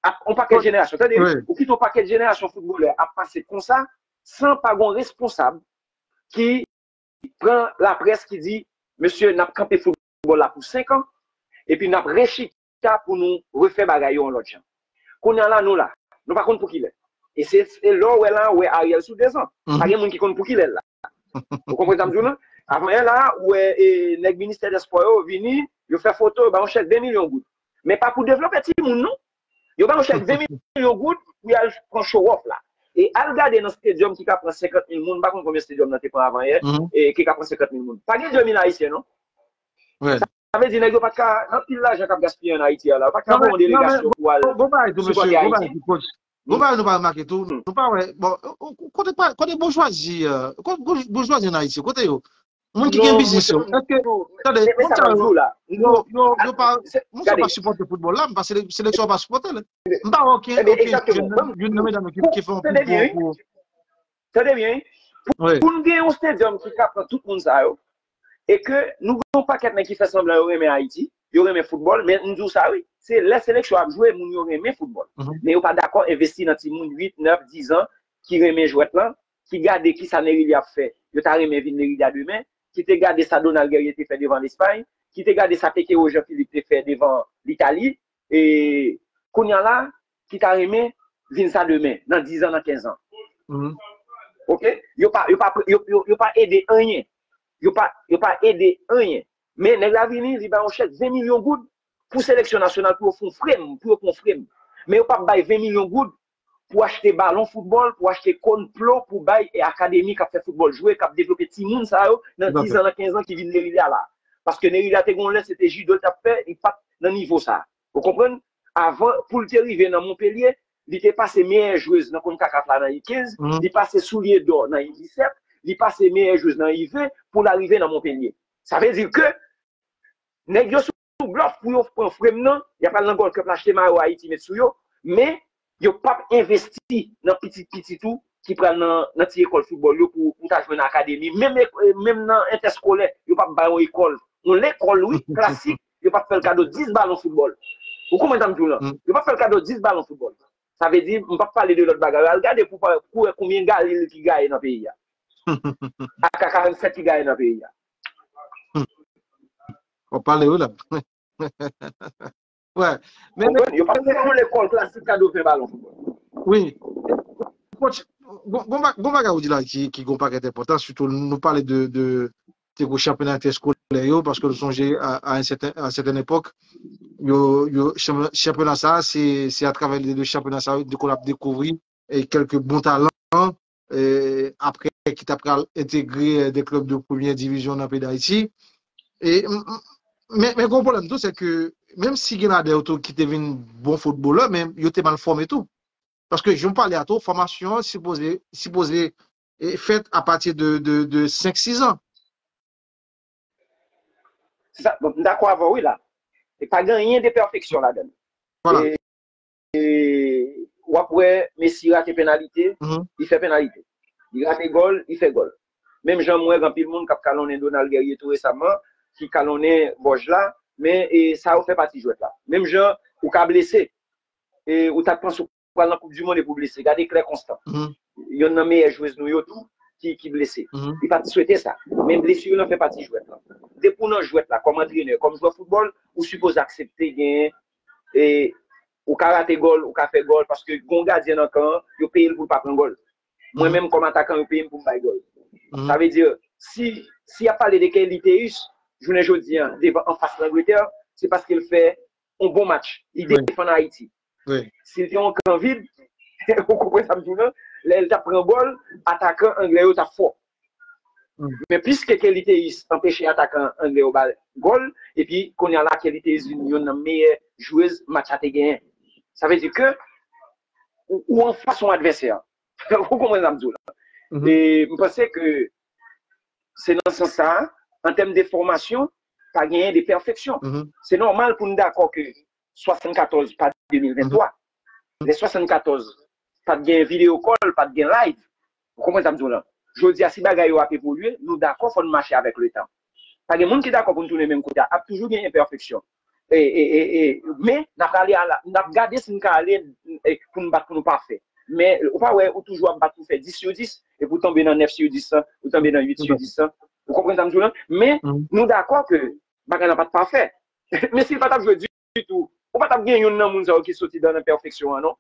ap, yon pakèt jenerasyon, tande, wi, ou kite yon pakèt jenerasyon foutbolè ap pase konsa, san pa gen yon responsab ki pran laprès ki di, mesye, n ap kanpe foutbòl la pou senk an, epi n ap rechita pou nou refè bagay yo yon lòt jan. Kounye a la, nou la. Nou pa konn pou kilè. E se se lè w wè la, w wè Ariel sou dezan. Pa gen moun ki konn pou kilè l la. Ou konprann sa m di w lan? Avan yè la, w wè e, nèg ministè dèspò yo vini, yo fè foto, yo ba yon chèk ven milyon goud. Men pa pou devlope timoun, non. Yo ba yon chèk ven milyon goud pou y al pran show off la. E al gade nan stadium ki ka pran senkant mil moun, m pa konn konbyen stadium nan te pran avan yè, e ki ka pran senkant mil moun. Pa gen de mil Ayisyen, non. Sa vle di nèg yo pa t ka, nan pil lajan k ap gaspiye ann Ayiti a la, yo pa t ka voye yon delegasyon pou al sipòte Ayiti. Gon bagay nou pa remake tou, nou pa wè, bon, kote, kote boujwazi, kote boujwazi ann Ayiti, kote yo? Moun ki gen biznis yo. Èske, tande, moun sa yo, yo, yo, yo pa, moun sa yo pa sipòte foutbòl la, m pa sele- seleksyon pa sipòte l. M pa wè okenn, okenn youn nan medam yo ki, ki fè yon pil pou, pou, Tande byen, wi. Pou, pou n gen yon stadium ki ka pran tout moun sa yo, e ke nou gen yon pakèt nèg ki fè sanblan yo renmen Ayiti, yo renmen foutbòl, men m di w sa wi, se lè seleksyon ap jwe, moun yo renmen foutbòl. Men yo pa dakò envesti nan timoun uit, nèf, diz an ki renmen jwèt lan, ki gade kisa Nerilya ap fè. Yo ta renmen vin Nerilya demen, ki te gade sa Donald Guerrier te fè devan Lespay, ki te gade sa Péquero Jean Philippe te fè devan Litali, e kounye a la, ki ta renmen vin sa demen, nan diz an, nan kenz an. Oke? Yo pa, yo pa, yo, yo, yo pa ede anyen. Yo pa, yo pa ede anyen. Men nèg la vini, li ba yon chèk ven milyon goud pou seleksyon nasyonal pou yo fè yon frem, pou yo pran frem. Men yo p ap bay ven milyon goud pou achte balon foutbòl, pou achte kòn plo, pou bay e akademi k ap fè foutbòl jwe, k ap devlope timoun sa yo nan diz an, nan kenz an ki vin Nerilya la. Paske Nerilya te gen yon lè, se te jido l t ap fè, li pa t nan nivo sa. Ou konprann? Avan, pou l te rive nan Monpelye, li te pase meyè jwez nan konkakaf la nan U kenz, li pase soulye dò nan U disèt, li pase meyè jwez nan U ven pou l arive nan Monpelye. Sa vle di ke nèg yo sou blòf pou yo pran frem nan, y ap al nan Gold Cup la achte mayo Ayiti met sou yo, men yo p ap envesti nan pitit pitit ou ki pral nan, nan ti ekòl foutbòl yo pou, pou ta jwenn akademi. Menm, menm nan entèskolè, yo p ap ba yon ekòl. Yon lekòl, wi, klasik, yo p ap fè l kado dis balon foutbòl. Ou konprann sa m di w lan? Yo p ap fè l kado dis balon foutbòl. Sa vle di, m p ap pale de lòt bagay. Al gade pou, pou wè konbyen Galil ki gaye nan peyi a. Ak K karannsèt ki gaye nan peyi a. W ap pale, wi, la. Wè. Men, men, yo pa fè yon lekòl klasik kado ven balon foutbòl. Wi. Coach, gon, gon ba- gon bagay ou di la ki, ki gon pakèt enpòtan, sitou nou pale de, de te gwo chanpyona entèskolè yo, paske nou sonje a, a, un certain, à une certaine époque, yo, yo, chanpyona sa, se, se atravè de chanpyona sa, yo te konn ap dekouvri e kèlke bon talan, e, apre ki ta pral entegre de klèb de premyè divizyon nan peyi Dayiti. E, m- m- men, men gon pwoblèm tou, se ke menm si gen ladan yo tou ki te vin bon foutbolè, men yo te mal fòme tou. Paske jan w pale a tou, fòmasyon an sipoze, sipoze e, fèt apati de, de, de senk, sis an. Se sa, bon, m dakò avè w, wi, la. E pa gen anyen de pèfeksyon ladan l. Vwala. E, e, w ap wè Messi rate penalite, li fè penalite. Li rate gòl, li fè gòl. Menm jan m wè gen anpil moun k ap kalonnen Donald Guerrier tou resaman, ki kalonnen Bòj la, men e, sa yo fè pati jwèt la. Menm jan ou ka blese, e, ou ta panse w pral nan Koup di Mond epi w blese. Gade Claire Constant. Yonn nan meyè jwez nou yo tou ki, ki blese. Li pa t swete sa. Men blesir lan fè pati jwèt lan. Depi w nan jwèt la, kòm antrenè, kòm jwè foutbòl, ou sipoze aksepte genyen, e, ou ka rate gòl, ou ka fè gòl, paske gon gadyen nan kan an, yo peye l pou l pa pran gòl. Mwen menm kòm atakan, yo peye m pou m bay gòl. Sa vle di, si, si y ap pale de Keyley Théus, jounen jodi a, devan anfas Langletè, se paske l fè yon bon match. Li defann Ayiti. Si l te yon kan vid, ou konprann sa m di w lan, lè l t ap pran gòl, atakan anglè yo t ap fò. Men piske Kelly Théis anpeche atakan anglè yo ba gòl, epi kounye a la Kelly Théis vin yonn nan meyè jwez match la te genyen. Sa vle di ke ou, ou anfas yon advèsè. Ou konprann sa m di w la. E m panse ke se nan sans sa a, an tèm de fòmasyon, pa genyen de pèfeksyon. Se nòmal pou n dakò ke swasannkatòz pa de mil venntwa. Lè swasannkatòz, pa t gen video call, pa t gen live. Ou konprann sa m di w lan? Jodi a, si bagay yo ap evolye, nou dakò, fò n mache avèk letan. Pa gen moun ki dakò pou n tounen menm kote a. Ap toujou gen enpèfeksyon. E, e, e, e, men, n ap rale a la, n ap gade si n ka ale e, pou n bat pou nou pafè. Men, ou pa wè, ou toujou ap bat pou fè dis sou dis, epi ou tonbe nan nèf sou dis lan, ou tonbe nan uit sou dis lan. Ou konprann sa m di w lan? Men, nou dakò ke bagay lan pa t pafè. Men si l pa t ap jwe ditou, ou pa t ap gen youn nan moun sa yo ki soti dan nan pèfeksyon an, non.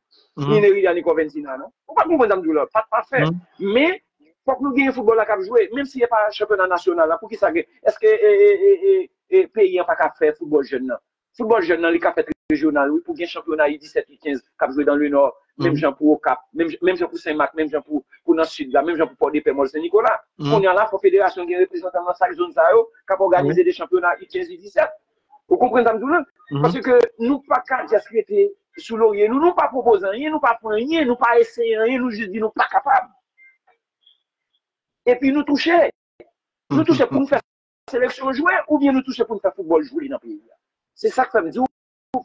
Ni Nerilya, ni Coventina, non. Ou pa t konprann sa m di w la, pa t pafè. Men, fòk nou genyen foutbòl la k ap jwe, menm si e pa chanpyona nasyonal la, poukisa gen, èske e, e, e, e, e, peyi an pa ka fè foutbòl jèn nan? Foutbòl jèn nan, li ka fèt rejyonal, wi, pou gen chanpyona U disèt, U kenz k ap jwe dan le nò, menm jan pou Okap, menm, menm jan pou Senmak, menm jan pou, pou nan Sid la, menm jan pou Pòdepè, Mòl Sen Nikola. Kounye a la, fò federasyon gen reprezantan nan chak zòn sa yo, k ap òganize de chanpyona U kenz, U disèt. Ou konprann sa m di w lan? Paske nou pa ka just rete sou lorye nou, nou pa pwopoze anyen, nou pa fè anyen, nou pa eseye anyen, nou jis di nou pa kapab. Epi nou touche. Nou touche pou n fè seleksyon jwe, oubyen nou touche pou n fè foutbòl jwe nan peyi a. Se sa k fè m di w,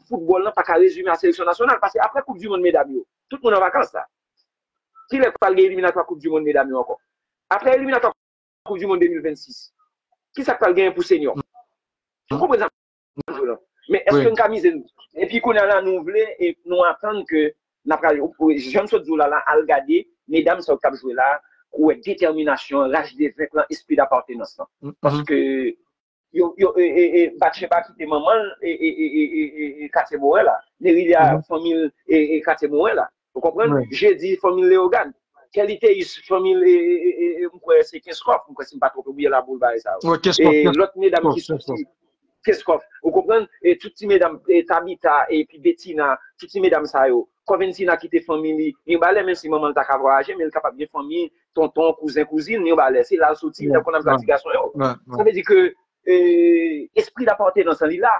foutbòl lan pa ka rezime a seleksyon nasyonal, paske apre koup di mond medam yo, tout moun an vakans la. Kilè k pral gen eliminatwa koup di mond medam yo ankò? Apre eliminatwa koup di mond de mil vennsis, kisa k pral genyen pou senyò? Ou konprann sa m di w lan? Men èske n ka mize n? Epi kounye a la, nou vle, e nou atann ke n ap pral, jan m sot di w la, la, al gade medam sa yo k ap jwe la, ou wè detèminasyon, raj de venk lan, espri dapatenans lan. Paske yo, yo, e, e, e, Batcheba kite manman l, e, e, e, e, e, e, e, Katye Moren la. Nerilya, fanmi l, e, e, Katye Moren la. Ou konprann? Jedi, fanmi l Leyogàn. Kelly Théis, fanmi l, e, e, e, e, e, m kwè se Kenskòf, m kwè si m pa twonpe, oubyen Laboul, bagay sa yo. E lòt medam ki soti, Kenskòf. Ou konprann? E tout ti medam, e Tabita, epi Betina, tout ti medam sa yo. Coventina kite fanmi li, yon balè, menm si manman l ta ka vwayaje, men l kapab gen fanmi, tonton, kouzen, kouzin, yon balè. Se la l soti, l konn ap jwe ak ti gason yo. Sa vle di ke, e, espri dapatenans lan, li la.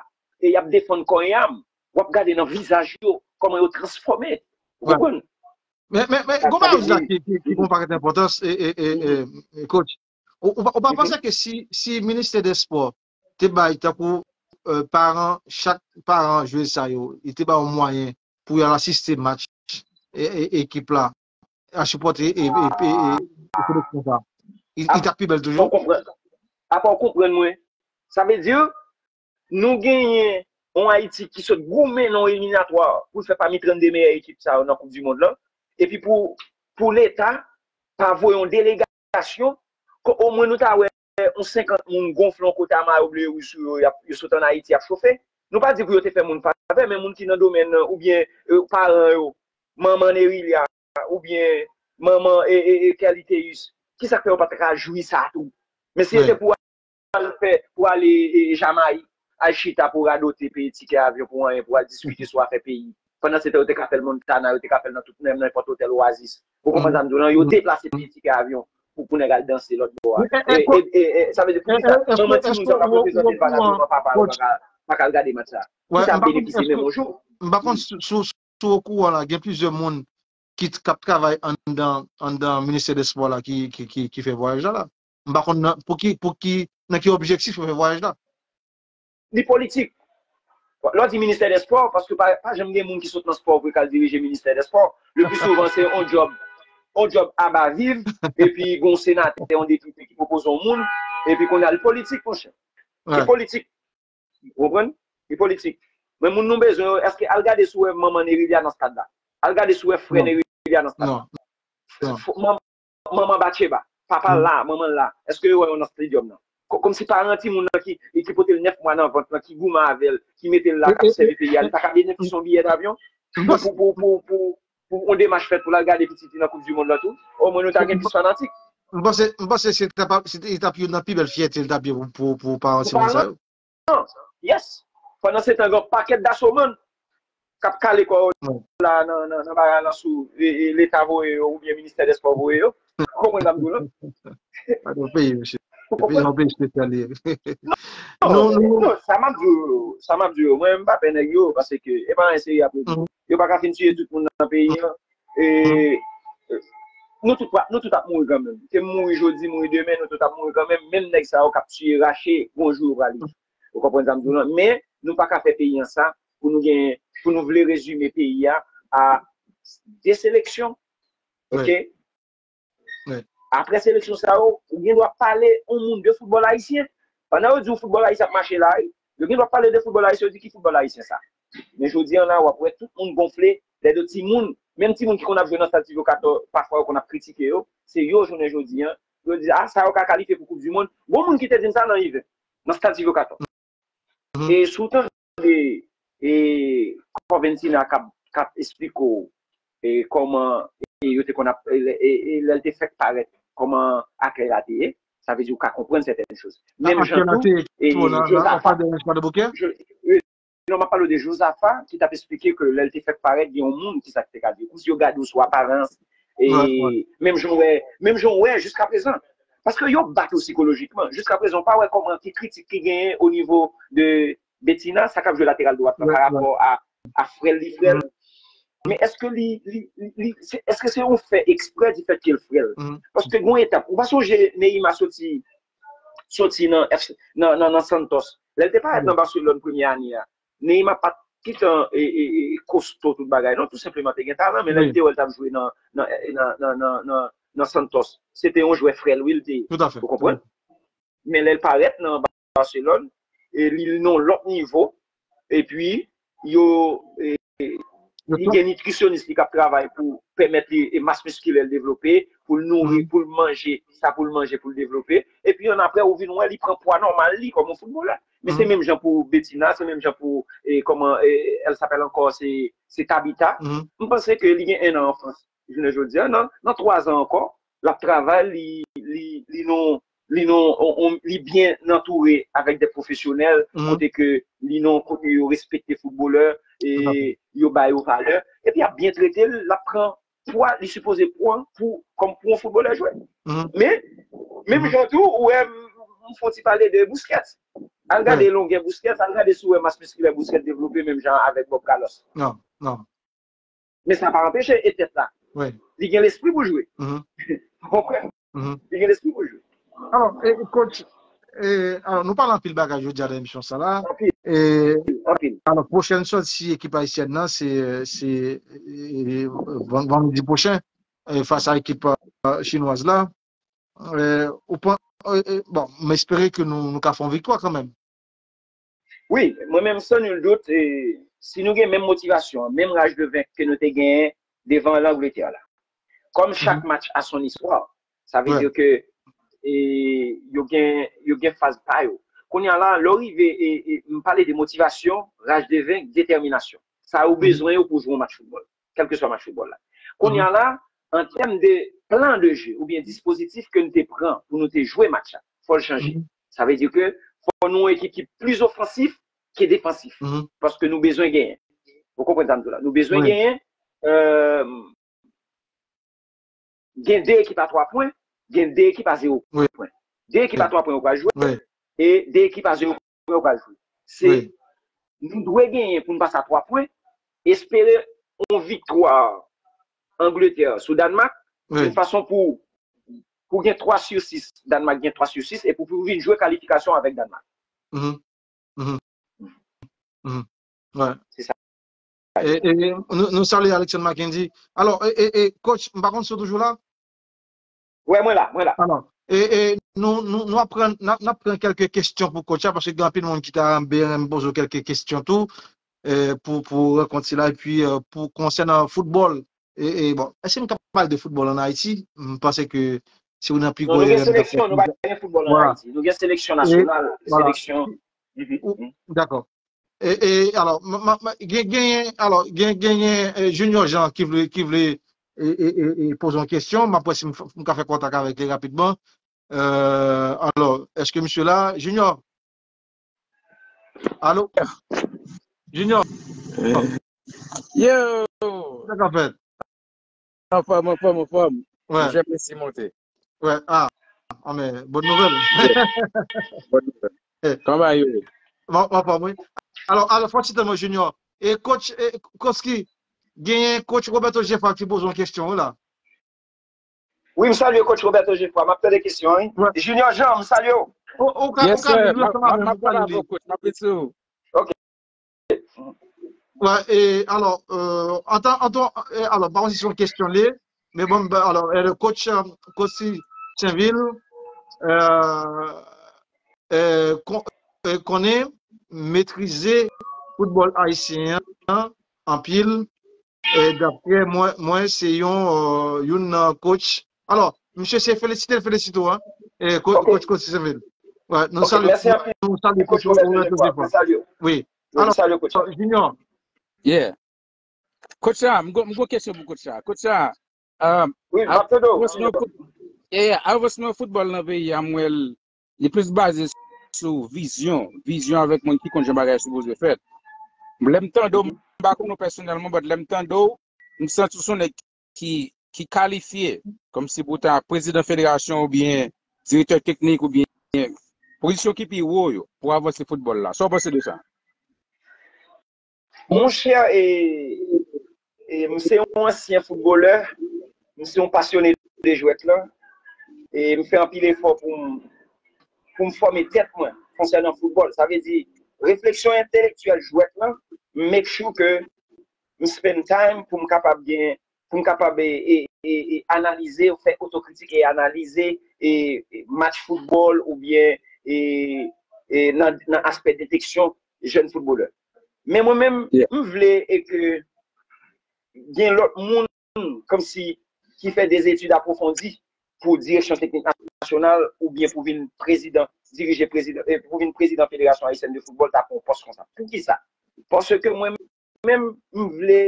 E y ap defann kò e am. W ap gade nan vizaj yo, kòman yo transfòme. Ou konprann? Men, men, men, gon bagay la ki, ki, ki gon pakèt enpòtans, e, e, e, e, e, coach. Ou, ou, pa- ou pa panse ke si, si ministè dè spò te bay, tankou, e, paran, chak paran jwez sa yo, li te ba yo mwayen pou y al asiste match e, e, ekip la, al sipòte e, e, e, e, e seleksyon sa, li, li t ap pi bèl toujou? Ou konprann? Apa w konprann mwen? Sa vle di, nou genyen yon Ayiti ki sot goumen nan yon eliminatwa pou l fè pami trannde meyè ekip sa yo nan koup di mond lan. Epi pou, pou Leta pa voye yon delegasyon, ke omwen nou ta wè yon senkant moun gonfle yon kote a mayo ble e wouj sou yo, y ap, yo sot ann Ayiti, y ap chofe. Nou pa di pou yo te fè moun favè, men moun ki nan domèn nan, oubyen, e, paran yo, manman Nerilya, oubyen manman, e, e, e, Kelly Théis, kisa k fè yo pa t ka jwi sa tou? Men si yo te pou al fè, pou ale, e, Jamayik, al chita pou radote, peye tikè avyon pou anyen, pou al diskite sou afè peyi. Pandan se tan, yo te ka fè l Montana, yo te ka fè l nan tout, nan nenpòt otèl Oasis. Ou konprann sa m di w lan? Yo deplase, peye tikè avyon pou, pou nèg al danse lòt bò a. E, e, e, e, sa vle di, poukisa manman timoun sa k ap reprezante l pa ka jwe, papa yo pa ka, pa ka al gade match sa? Kisa ap benefisye menm yon jou? M pa konn si, si, si w okouran la, gen plizyè moun ki t-, k ap travay anndan, anndan ministè dè spò la ki, ki, ki, ki fè vwayaj la, la. M pa konn nan, pou ki, pou ki, nan ki objektif yo fè vwayaj la. Li politik. Lè w di ministè dè spò, paske pa, pa janm gen moun ki sot nan spò pou yo ka al dirije ministè dè spò. Le pli souvan, se yon djòb, yon djòb aba viv, epi gen yon senatè, yon depite ki pwopoze yon moun, epi kounye a, li politik, monchè. Li politik. Ou konprann? Li politik. Men moun nou bezwen yo, èske al gade si w wè manman Nerilya nan stad la? Al gade si w wè frè Nerilya nan stad la? F-, f-, man-, manman Batcheba, papa l la, manman l la, èske yo wè yo nan stadium nan? Ko-, kòmsi paran timoun nan ki, ki pote l nèf mwa nan vant lan, ki goumen avè l, ki mete l la, k ap sèvi peyi a, li pa ka benefisye yon biyè davyon pou, pou, pou, pou, pou, pou yon demach fèt pou l al gade pitit li nan koup di mond lan tou? Omwen nou ta gen plis fanatik. M panse, m panse se t ap, se t ap youn nan pi bèl fyète l t ap ye pou, pou, pou paran timoun sa yo. Yes. Pandan se tan, gen yon pakèt dasomann k ap kale kò yo la nan, nan, nan bagay lan sou e, e, Leta voye yo oubyen Ministè dè Spò voye yo. Ou konprann sa m di w lan? Gade yon peyi, mesye. Yon peyi espesyal li ye. Non, non, sa m ap di w, sa m ap di w, mwen, m pa pè nèg yo, paske e pa anyen serye ap regle. Yo pa ka fin tiye tout moun nan peyi an. E, nou tout, nou tout ap mouri kanmenm. Ke m mouri jodi, mouri demen, nou tout ap mouri kanmenm. Menm nèg sa yo k ap tiye, rache, gon jou yo prale. Ou konprann sa m di w lan? Men, nou pa ka fè peyi an sa, pou nou gen, pou nou vle rezime peyi a, a de seleksyon. Ok? Apre seleksyon sa yo, ou gen dwa pale yon moun de foutbòl ayisyen. Pandan yo di w foutbòl ayisyen ap mache la, wi, yo gen dwa pale de foutbòl ayisyen, yo di ki foutbòl ayisyen sa. Men jodi an la, w ap wè tout moun gonfle, lè de timoun, menm timoun ki konn ap jwe nan stad Tivo Katò, pafwa yo konn ap kritike yo, se yo jounen jodi an, yo di, a, sa yo ka kalifye pou Koup di Mond. Gon moun ki te di m sa nan iven, nan stad Tivo Katò. E si w tande e, Coventina k ap, k ap esplike w e, kòman e, yo te konn ap, e, e, e, lè l te fèk parèt, kòman akèy la te ye, sa vle di w ka konprann sètèn choz. Menm jan tou, e, Jozafa, non, m ap pale w de Jozafa ki t ap esplike ke lè l te fèk parèt, gen yon moun ki sa ki te ka di yo, kòmsi yo gade w sou aparans, e menm jan w wè, menm jan w wè jiskaprezan. Paske yo bat ou sikolojikman. Jiskaprezan, w pa wè kòman ki kritik ki genyen o nivo de Betina, sa k ap jwe lateral dwat lan, pa rapò a, a frè l li frè l. Men èske li, li, li, li se, èske se yon fè eksprè di fèt ke l frè l? Paske gon etap, ou pa sonje Neymar soti, soti nan, nan, nan, nan Santos. Lè l te parèt nan Barcelone premye ane a, Neymar pa t gentan e, e, e, kosto tout bagay, non, tou senpleman te gen talan, men lè n te wè l t ap jwe nan, nan, nan, nan, nan, nan, nan Santos, se te yon jwè frè l, wi, l te ye. Ou konprann? Men lè l parèt nan Barcelone, e li nan yon lòt nivo, epi yo, e, li gen nitrisyonis li k ap travay pou pèmèt li, e, mas miskilè l devlope, pou l nouri, pou l manje sa pou l manje, pou l devlope. Epi annapre, ou vin wè li pran pwa nòmal li kòm yon foutbolè. Men se menm jan pou Betina, se menm jan pou, e, kòman, e, elle s'appelle encore, se, se Tabita. M panse ke li gen en an an Frans. Jounen jodi a, nan, nan twa zan ankò, l ap travay, li, li, li nan, li nan, on, on, li byen antoure avèk de pwofesyonèl, kote ke li nan, kote yo respekte foutbolè, e yo ba yo valè, epi y ap byen trete l, l ap pran pwa li sipoze pran pou, kòm pou yon foutbolè jwe. Men, menm jan tou, ou wè, m, m fon ti pale de Busquets. Al gade longè Busquets, al gade si w wè mas miskilè Busquets devlope menm jan avèk Bob Carlos. Non, non. Men sa pa anpeche e tèt la. Li gen lespri pou jwe. Ou konprann? Li gen lespri pou jwe. Alò, e, coach, e, alò, nou pale anpil bagay jodi a nan emisyon sa la. E, alò, pwochèn sòti ekip ayisyèn nan, se, se, e, van-, vandredi pwochen, e, fas a ekip, e, chinwaz la. E, ou pan-, e, e, bon, m espere ke nou, nou ka fè yon viktwa kanmenm. Wi, mwen menm, sans nul doute, e, si nou gen menm motivasyon an, menm raj de venk ke nou te genyen devan Langletè la. Kòm chak match a son istwa, sa vle di ke, e, yo gen, yo gen faz pa yo. Kounye a la, lè w rive, e, e, m pale de motivasyon, raj de venk, detèminasyon. Sa ou bezwen yo pou jwe yon match foutbòl, kèlkeswa match foutbòl la. Kounye a la, an tèm de plan de jeu oubyen dispozitif ke nou te pran pou nou te jwe match la, fò l chanje. Sa vle di ke fò nou yon ekip ki plis ofansif ke defansif. Paske nou bezwen genyen. Ou konprann sa m di w la? Nou bezwen genyen, e, gen de ekip a twa pwen, gen de ekip a zewo pwen. De ekip a twa pwen yo pral jwe, e de ekip a zewo pwen yo pral jwe. Se, nou dwe genyen pou n pase a twa pwen, espere yon viktwa Angletè sou Dànmak, yon fason pou, pou gen twa sou sis, Dànmak gen twa sou sis, e pou, pou vin jwe kalifikasyon avèk Dànmak. Se sa. E, e, nou, nou salye Alexandre Mackendy. Alò, e, e, e, coach, m pa konn si w toujou la? Wè, mwen la, mwen la. Alò, e, e, nou, nou, nou ap pran, n ap, n ap pran kèlke kesyon pou coach la, paske gen anpil moun ki ta renmen poze w kèlke kesyon tou, e, pou, pou rankont sila, epi, e, pou konsènan foutbòl, e, e, bon, èske n ka pale de foutbòl ann Ayiti? M panse ke si w nan pi gwo erè m t ap fè. Non, nou pa gen foutbòl ann Ayiti. Nou gen seleksyon nasyonal, seleksyon. Dakò. E, e, alò, m, m, m, gen, genyen, alò, gen, genyen, e, Junior Jean ki vle, ki vle, e, e, e, e, poze yon kesyon. M ap wè si m, m ka fè kontak avèk li rapidman. E, alò, èske misye la, Junior? Alo? Junior, Yo! sa k ap fèt? Anfòm, anfòm, anfòm. Wè, Jan mesi monte. Wè, ah, ah, men, bon nouvèl. Bon nouvèl. Kòman yo ye? Bon, bon, bon, wi. Alò, alò, fò ti tan mwen, Junior. E coach, e, Koski, genyen coach Roberto Jeffrey ki poze yon kesyon, wi la. Wi, m salye coach Roberto Jeffrey. M ap tande kesyon, wi. Wè. Junior Jean, m salye w. Ou, ou ka, Yes, ou ka sir. li, M ap ansanm avè m m, ap ou ka pale li. Avèk coach. M ap vin sou ou. Wè, e, alò, euh, antan, antan, e, alò, m pa konn si se yon kesyon li, men bon, ben, alò, e, le coach, euh, Koski Sainvil, euh, euh, kon, euh, konnen metrize foutbòl ayisyen an anpil, e daprè mwen, mwen se yon, euh, youn nan coach. Alò, misye se felisite, felisite w, hein. E, co- Ok. Coach Koski Sainvil. Wè, nou Ok, salye, mèsi anpil, nou salye coach coach Roberto Roberto Jeffrey. Jeffrey. M salye w. Wi. Wi, m Alò, salye w, coach. Junior, Yeah. Coach sa, m gon m gon kesyon pou coach sa. Coach sa, um, Wi, m ap tande w. Avansman foot, yeah, yeah, avansman foutbòl nan peyi a, m wè l, li plis baze sou vizyon. Vizyon avèk moun ki konn jan bagay sipoze fèt. Lè m tande w, m pa konn ou pèsonèlman, but lè m tande w, m santi w se yon nèg ki, ki kalifye, kòmsi pou ta prezidan federasyon oubyen direktè teknik oubyen pozisyon ki pi wo yo pou avanse foutbòl la. Sa w panse de sa? Monchè, e, e, m se yon ansyen foutbolè, m se yon pasyone de jwèt lan, e m fè anpil efò pou m, pou m fòme tèt mwen konsènan foutbòl. Sa vle di, refleksyon entelektyèl jwèt lan, m make sure ke m spend time pou m kapab gen, pou m kapab e, e, e, e analize, fè otokritik e analize e, e match foutbòl oubyen e, e nan, nan aspè deteksyon jèn foutbolè. Men mwen menm, Yeah. M vle e ke gen lòt moun kòmsi ki fè de etid apwofondi pou direksyon teknik nasyonal oubyen pou vin prezidan, dirije prezidan, e pou vin prezidan Federasyon Ayisyèn de Foutbòl, ta pran yon pòs konsa. Poukisa? Paske mwen menm, m vle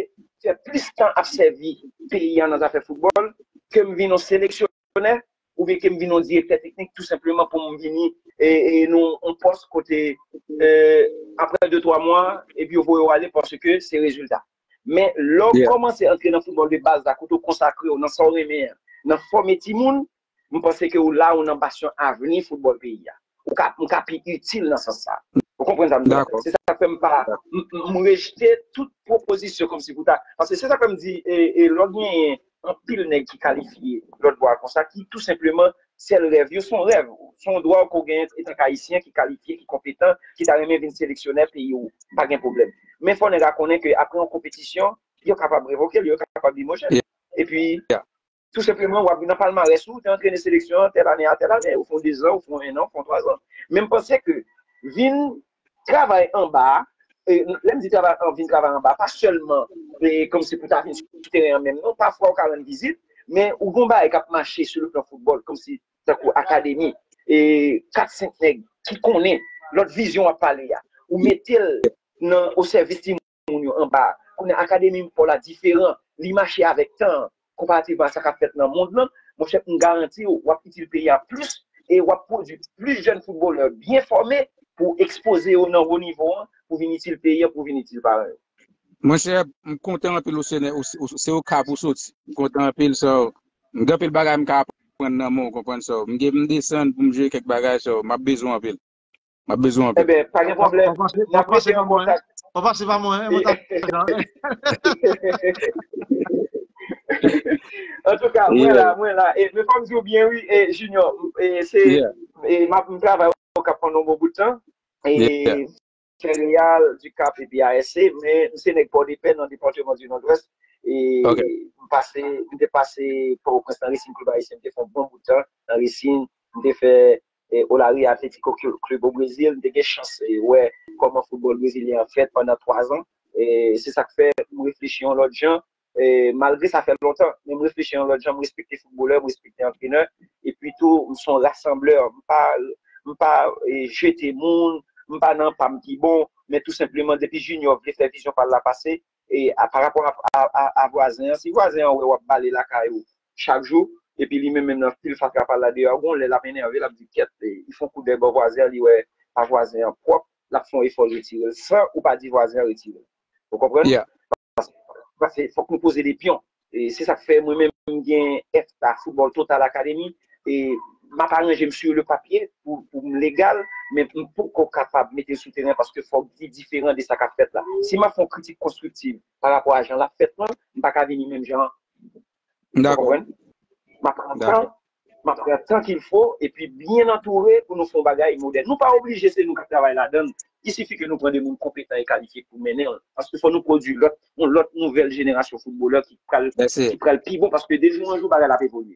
fè plis tan ap sèvi peyi a nan zafè foutbòl ke m vin yon seleksyonè oubyen ke m vin yon direktè teknik tou senpleman pou m vini e, e nan yon pòs kote e, apre de twa mwa epi yo voye w ale paske se rezilta. Men lè w Yeah. kòmanse antre nan foutbòl de baz la, kote w konsakre w nan sa w renmen an, nan fòme timoun, m panse ke w la ou nan basyon avni foutbòl peyi a. Ou ka, m ka pi itil nan sans sa. Ou konprann sa m di la? Dakò. Se sa k fè m pa, m, m, m rejte tout pwopozisyon kòmsi pou ta. Paske se sa k fè m di, e, e lè w genyen anpil nèg ki kalifye lòt bò a konsa, ki tou senpleman sèl rèv yo, se yon rèv, se yon dwa ke w genyen etanke Ayisyen ki kalifye, ki konpetan, ki ta renmen vin seleksyonè peyi w, pa gen pwoblèm. Men fò nèg la konnen ke apre yon konpetisyon, yo kapab revoke l, yo kapab limòje l. Yeah. Epi, Yeah. tou senpleman, w ap vin nan palmarès ou, ou te antrene seleksyon an tèl ane a tèl ane, ou fè yon dezan, ou fè yon ennan, ou fè yon twazan. Men m panse ke vin travay anba, e, lè m di travay, an, vin travay anba, pa sèlman e, kòmsi pou ta vin sou teren an menm, non, pafwa ou ka rann vizit, men ou gon bagay k ap mache sou le plan foutbòl, kòmsi tankou akademi, e kat senk nèg ki konnen lòt vizyon w ap pale a, ou mete l nan, o sèvis timoun yo anba. Kounye a, akademi pa w la diferan, li mache avèk tan an, konparativman a sa k ap fèt nan mond lan. Monchè, m garanti w, w ap itil peyi a plis e w ap pwodui plis jèn foutbolè byen fòme pou ekspoze yo nan wo nivo an, pou vin itil peyi an, pou vin itil paran yo. Monchè, m kontan anpil ou se, ou, ou, se Okap ou soti. M kontan anpil, so, m gen anpil bagay m ka aprann nan men w, konprann, so, m gen m desann pou m jwe kèk bagay, so, m ap bezwen w anpil. M ap bezwen w anpil. Enben, pa gen pwoblèm. N ap rete an kontak. Ou pase pa mwen, hein, mwen ta. Antouka, mwen la, mwen la. E, men fò m di w byen, wi, e, Junior, e, se, e, m ap, m travay Okap pandan yon bon bout tan. E, Sereal, Dikap epi A S C, men m se nèg Pòdepè nan depatman di Nòdwès. E m pase, m te pase Pòtoprens nan Racing Club Haïtien, m te fè yon bon bout tan nan Racing, m te fè e, Olaria Atlético Clu- Club o Brezil, m te gen chans e, wè kòman foutbòl brezilyen an fèt pandan twazan. E, se sa k fè m reflechi yon lòt jan. E, malgre sa fè lontan, men m reflechi yon lòt jan, m respekte foutbolè, m respekte antrenè. Epi tou, m se yon rasanblè. M pa, m pa e, jete moun, m pa nan pa m ki bon, men tou senpleman, depi Junior vle fè vizyon pa l la pase, e, a, pa rapò a, a, a, a vwazen an, si vwazen an wè w ap bale lakay ou chak jou, epi li menm menm nan pil fatra pa l la deyò, gon lè l ap enève, l ap di kèt, e, li fè yon kout dèyè bò vwazen an, li wè pa vwazen an pwòp, l ap fè yon efò l retire l, san ou pa di vwazen an retire l. Ou konprann? Paske fòk nou poze de pyon. E se sa k fè mwen menm m gen F T A Football Total Academy. E m ap aranje m sur le papier pou, pou m legal, men m poko kapab mete l sou teren paske fòk li diferan de sa k ap fèt la. Si m ap fè yon kritik konstriktiv pa rapò a jan l ap fèt lan, m pa ka vini menm jan an. Ou konprann? M ap pran tan, m ap pran tan qu'il faut, epi byen antoure pou nou fè yon bagay modèn. Nou pa oblije se nou k ap travay ladan l. Il suffit que nou pran de moun konpetan e kalifye pou mennen l. Paske fò nou pwodui lòt, yon lòt nouvèl jenerasyon foutbolè ki pral, ki pral pi bon, paske de jou an jou bagay la ap evolye.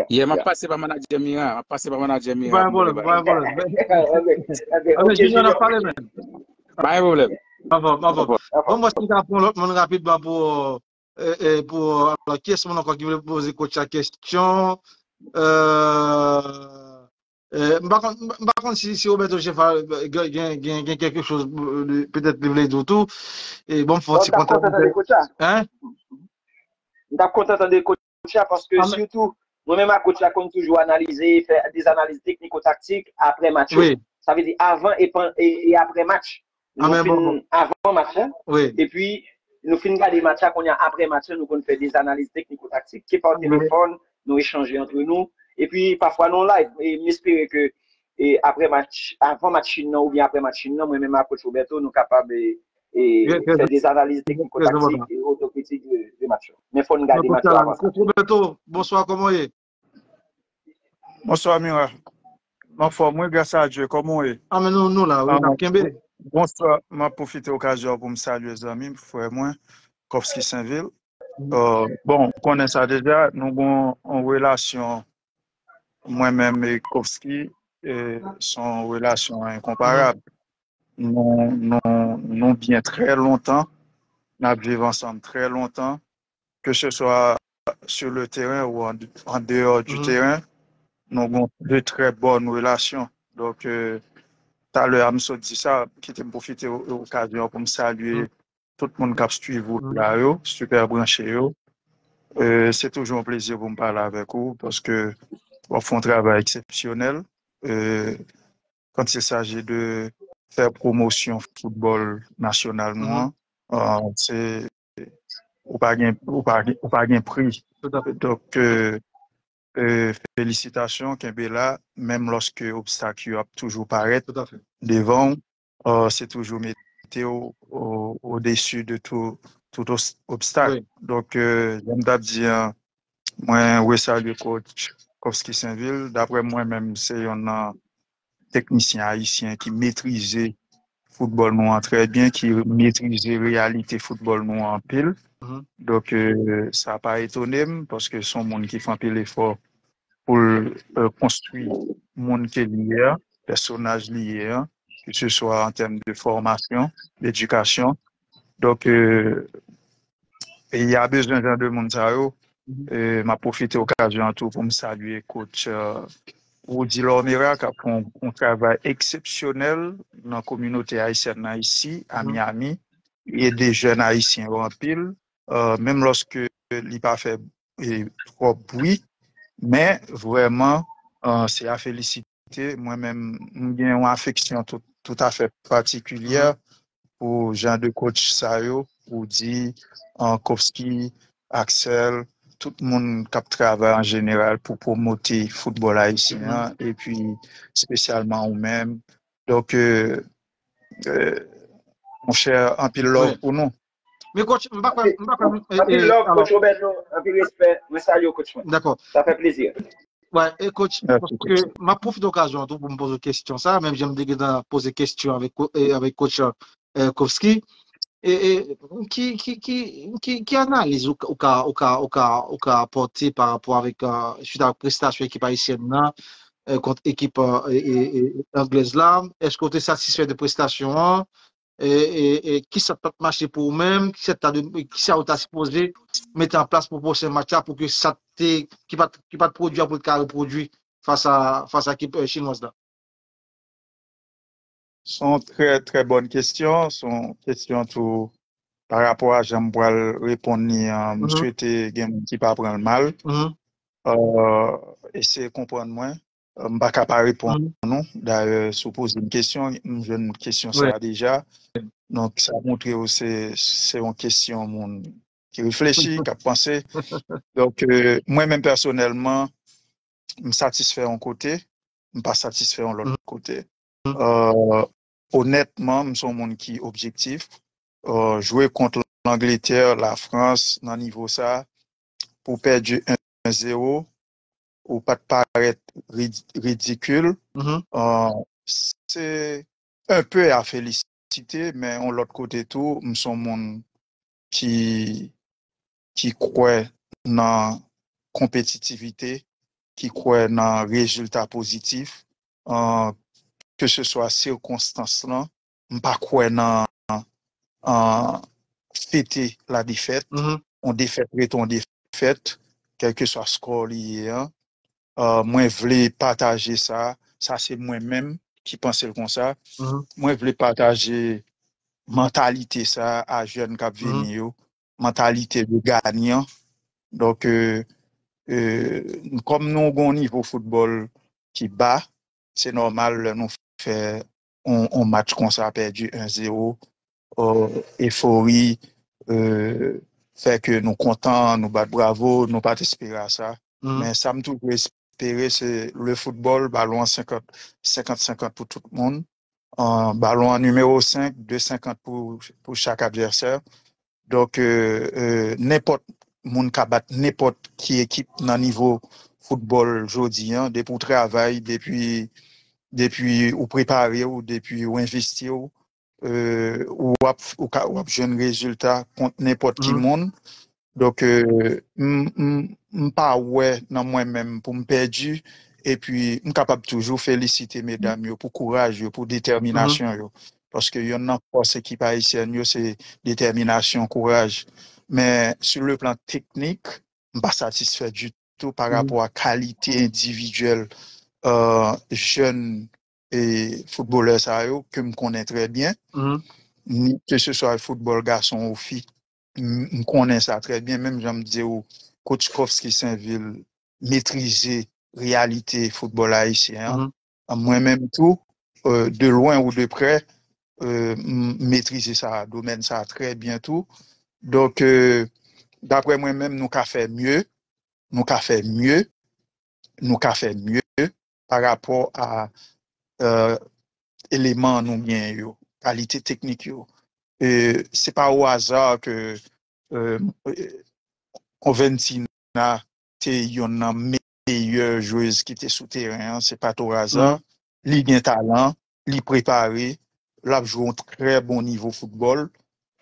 Yeah, m ap pase pa manadjè Mira, m ap pase pa manadjè Mira. Pa gen pwoblèm, pa gen pwoblèm. Anben, Junior, n ap pale, men. Pa gen pwoblèm. Anfòm, anfòm. Bon, mwen, si ta pran lòt moun rapidman pou, pou, alò, kiyès moun ankò ki vle poze coach la kesyon? M pa konn, m pa konn si, si Roberto Cheval gen, gen, gen kèlke choz, petèt, li vle di w tou. E bon, m fè yon ti kontak. Hein? M t ap kontan tande coach la paske sitou, mwen menm ak coach la konn toujou analize, fè de analiz tekniko-taktik apre match yo. Sa vle di avan e, e, e apre match. Nou fin avan match la. Epi, nou fin gade match la, kounye a apre match la, nou konn fè de analiz tekniko-taktik, ke pa telefòn, nou echanje antre nou. Epi, pafwa nou live. E m espere ke e apre match, avan match Chin nan oubyen apre match Chin nan, mwen menm ak coach Roberto, nou kapab e, e fè de analiz tekniko-taktik e otokritik de, de match yo. Men fò n gade match yo avan sa. Coach Roberto, bonswa, kòman w ye? Bonswa Mira. M anfòm wi, gras a Dye. Kòman w ye? Anben, nou, nou la wi, n ap kenbe. Bonswa, m ap pwofite okazyon an pou m salye zanmi m, frè mwen, Kovski Sainvil. Bon, ou konnen sa deja, nou gen yon relasyon, mwen menm e Kovski, se yon relasyon enkonparab. Nou, nou, nou byen trè lontan, n ap viv ansanm trè lontan, ke se swa sur le terrain ou en, en dehors du terrain, nou gen de très bonnes relations. Donk, talè a m sot di sa, kite m pwofite okazyon an pou m salye tout moun k ap swiv ou la yo, super branche yo. Se toujou yon plezi pou m pale avèk ou paske w ap fè yon travay eksepsyonèl quand il s'agit de fè pwomosyon foutbòl nasyonal nou an. Se ou pa gen, ou pa, ou pa gen pri. Donk, felisitasyon, kenbe la, menm lòske obstak yo ap toujou parèt devan w, se toujou mete w odesi de tout, tout obstak. Donk, jan m t ap di an, mwen resalye coach Kovski Sainvil. Daprè mwen menm, se yonn nan teknisyen ayisyen ki metrize foutbòl nou an trè byen, ki metrize reyalite foutbòl nou an anpil. Donk, sa pa etone m, paske se yon moun ki fè anpil efò pou l konstwi moun ke li ye a, pèsonaj li ye a, ke se swa an tèm de fòmasyon, dedikasyon. Donk, peyi a bezwen jan de moun sa yo. M ap pwofite okazyon an tou pou m salye coach Rudy Lormera k ap fè yon travay eksepsyonèl nan kominote ayisyèn nan isi, a Miami. Li ede jèn ayisyen yo anpil, menm lòske li pa fè twòp bri, men vrèman se a felisite. Mwen menm, m gen yon afeksyon tout, toutafè patikilyè pou jan de coach sa yo, Rudy, Kovski, Axel, tout moun k ap travay an jeneral pou pwomote foutbòl ayisyen an, epi espesyalman ou menm. Donk, monchè, anpil love pou nou. Men coach, m pa kwè, m pa kwè. Anpil love, coach Roberto, anpil respè. Mwen salye w, coach mwen. Dakò. Sa fè plezi. Wè, e coach, paske m ap pwofite okazyon an tou pou m poze w kesyon sa, menm jan m te gentan poze kesyon avèk, avèk coach Kovski. E, e ki, ki, ki, ki, ki analiz ou, ou ka, ou ka, ou ka, ou ka apòte pa rapò avèk, suit ak prestasyon ekip ayisyèn nan kont ekip anglèz la? Èske w te satisfè de prestasyon an? E, e, e kisa t pa t mache pou ou menm? Kisa ta dwe, kisa ou ta sipoze mete an plas pou pwochen match la pou ke sa te, ki pa t, ki pa t pwodui a pou l ka repwodui fas a, fas a ekip chinwaz la? Se yon trè, trè bòn kesyon. Se yon kesyon tou pa rapò a jan m pral reponn li an. M swete gen moun ki pa pran l mal. Eseye konprann mwen. Euh, m pa ka pa reponn ou. Dayè, si w poze m kesyon, m jwenn kesyon sa a deja. Donk, sa montre w se, se yon kesyon moun ki reflechi, k ap panse. Donk, euh, mwen menm pèsonèlman, m satisfè yon kote, m pa satisfè yon lòt kote. Euh, onètman, m se yon moun ki objektif. Euh, jwe kont Langletè, Lafrans, nan nivo sa, pou w pèdi en zewo, ou pa t parèt rid- ridikil. Euh, se un peu à féliciter, men yon lòt kote tou, m se yon moun ki, ki kwè nan konpetitivite, ki kwè nan rezilta pozitif, euh, ke se swa sikonstans lan, m pa kwè nan, euh, fete la défaite. Yon defèt rete yon defèt, kèlkeswa skò li ye an. Euh, mwen vle pataje sa, sa se mwen menm ki panse l konsa. Mwen vle pataje mantalite sa a jèn k ap vini yo, mantalite de ganyan. Donk, euh, euh, kòm nou gon nivo foutbòl ki ba, se nòmal lè nou fè on, on match konsa, pèdi en zewo, euh, efori, euh, fè ke nou kontan, nou bat bravo, nou pa t espere a sa. Men sa m toujou espere, se le foutbòl, balon an senkant, senkant senkant pou tout moun. Euh, balon an nimewo senk, de senkant pou, pou chak advèsè. Donk, euh, euh, nenpòt moun ka bat nenpòt ki ekip nan nivo foutbòl jodi an, depi w travay, depi, depi ou prepare w, depi ou envesti w, euh, ou ap, ou ka, w ap jwenn rezilta kont nenpòt ki moun. Donk, euh, m, m, m pa wè nan mwen menm pou m pèdi, epi m kapab toujou felisite medam yo pou kouraj yo, pou detèminasyon yo. Paske yonn nan fòs ekip ayisyèn yo, se detèminasyon, kouraj. Men, sou le plan teknik, m pa satisfè ditou pa rapò a kalite endividyèl, euh, jèn e foutbolè sa yo ke m konnen trè byen, ni ke se swa foutbòl gason ou fi. M, m konnen sa trè byen, menm jan m di w, Kotchkovski Sainvil metrize reyalite foutbòl ayisyen an. Mwen menm tou, euh, de lwen ou de prè, euh, m metrize sa, domèn sa trè byen tou. Donk, euh, daprè mwen menm, nou ka fè mye, nou ka fè mye, nou ka fè mye pa rapò a, euh, eleman nou genyen yo, kalite teknik yo. E se pa o aza ke, euh, Conventina te yonn nan meyè jwez ki te sou teren an, se pa t o aza. Li gen talan, li prepare, l ap jwe yon trè bon nivo foutbòl.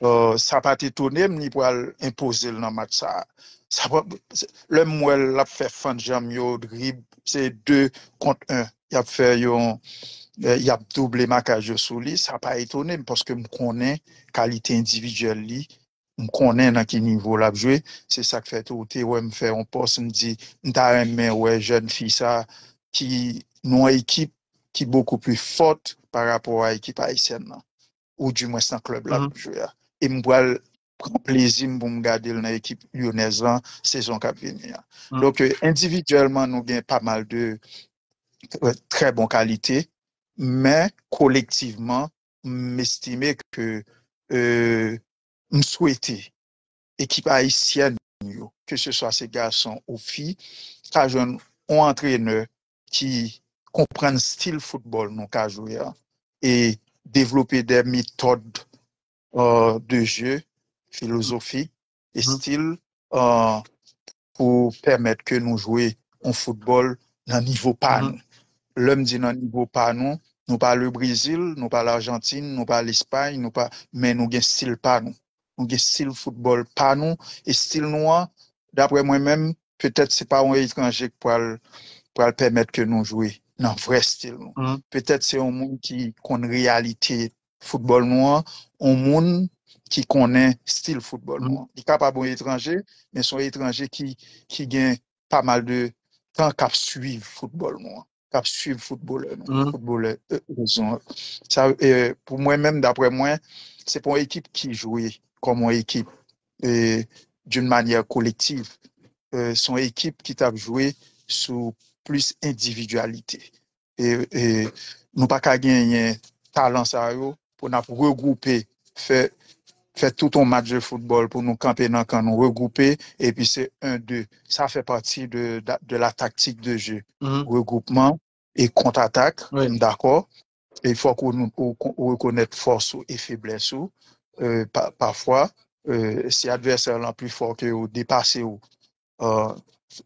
Euh, sa pa t etone m li pral enpoze l nan match sa a. Sa pa, lè m wè l ap fè fann janm yo, drib, se de kont en. Y ap fè yon, euh, y ap double makaj yo sou li. Sa pa etone m paske m konnen kalite endividyèl li. M konnen nan ki nivo l ap jwe. Se sa k fè tou, ou te wè m fè yon pòs, m di, m ta renmen wè jèn fi sa ki nan yon ekip ki bokou pli fòt pa rapò a ekip ayisyèn nan, ou dimwens nan klèb l ap jwe a. E m pral pran plezi m pou m gade l nan ekip lyonèz lan sezon k ap vini an. Donk, euh, endividyèlman, nou gen pa mal de, euh, trè bon kalite, men kolektivman, m estime ke, euh, m swete ekip ayisyèn yo, ke se swa se gason ou fi, ka jwenn yon antrenè ki konprann stil foutbòl nou ka jwe a e devlope de metòd, euh, de jeu filozofik, estil, euh, pou pèmèt ke nou jwe yon foutbòl nan nivo pa nou. Lè m di nan nivo pa nou, nou pa le Brezil, nou pa Lajantin, nou pa Lespay, nou pa, men nou gen stil pa nou. Nou gen stil foutbòl pa nou, e stil nou an, daprè mwen menm, petèt se pa yon etranje k pral, pral pèmèt ke nou jwe nan vrè stil nou. Petèt se yon moun ki konn reyalite foutbòl nou an, yon moun ki konnen stil foutbòl nou an. Li kapab yon etranje, men se yon etranje ki, ki gen pa mal de tan k ap swiv foutbòl nou an, k ap swiv foutbolè nou, foutbolè, euh, rezon an. Sa, euh, pou mwen menm, daprè mwen, se pa yon ekip ki jwe kòm yon ekip, euh, d'une manière collective. Euh, se yon ekip ki t ap jwe sou plis endividyalite. E, e nou pa ka genyen talan sa yo pou n ap regwoupe, fè, fè tout yon match de football pou nou kanpe nan kan nou, regwoupe, epi se en de. Sa fè pati de, de, de la taktik de jeu. Regroupement et contre-attaque, m dakò. E fòk ou, ou, ou rekonèt fòs ou e feblès ou. Euh, pa, pafwa, euh, si advèsè lan pli fò ke ou, depase ou, euh,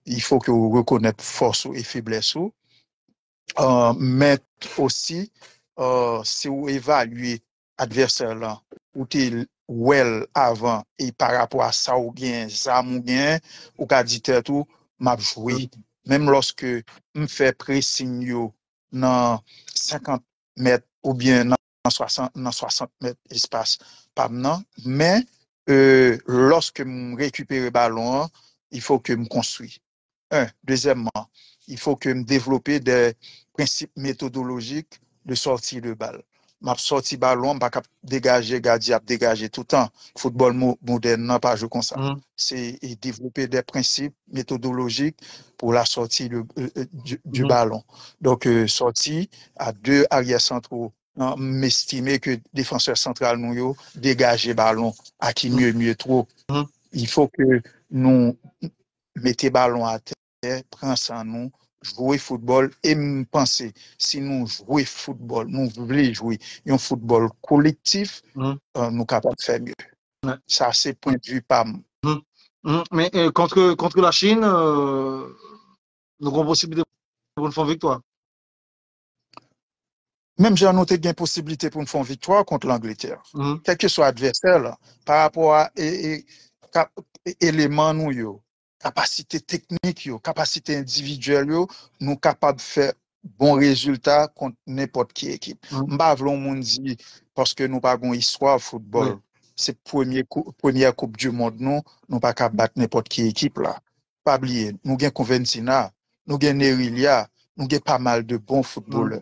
il faut que ou rekonèt fòs ou e feblès ou. Euh, men osi, euh, si ou evalye advèsè lan, ou te wè l avan, e pa rapò a sa ou gen, zam ou gen, ou ka di tèt ou, m ap jwe. Menm lòske m fè pressing yo nan senkant mèt oubyen nan swasant, nan swasant mèt espas pa m nan, men, euh, lòske m rekipere balon an, il faut que m konstwi. Un. Dezyèmman, il faut que m devlope de prensip metodolojik de sortie de balle. M ap sòti balon, m pa ka degaje, gadyen ap degaje toutan. Foutbòl mo, modèn nan pa jwe konsa. Se, e devlope de prensip metodolojik pour la sortie de, euh, euh, du, du ballon. Donk, euh, sòti a de aryè santwo, m estime ke defansè santral nou yo degaje balon a ki mye mye two. Il faut que nou mete balon atè, pran san nou, jwe foutbòl, e m panse si nou jwe foutbòl, nou vle jwe yon foutbòl kolektif, euh, nou kapab fè mye. Sa se pwendvi pa m. Men euh, contre, contre la Chine, euh, nou gen posibilite pou n fè yon viktwa. Menm jan nou te gen posiblite pou n fè yon viktwa kont Langletè. Kèlkeswa advèsè la, pa rapò a e, e, ka, e, eleman nou yo, kapasite teknik yo, kapasite endividyèl yo, nou kapab fè bon rezilta kont nenpòt ki ekip. M pa vle yon moun di, paske nou pa gen yon istwa foutbòl, se premye kou, premyè koup di mond nou, nou pa ka bat nenpòt ki ekip la. Pa bliye, nou gen Covencina, nou gen Nerilya, nou gen pa mal de bon foutbolè.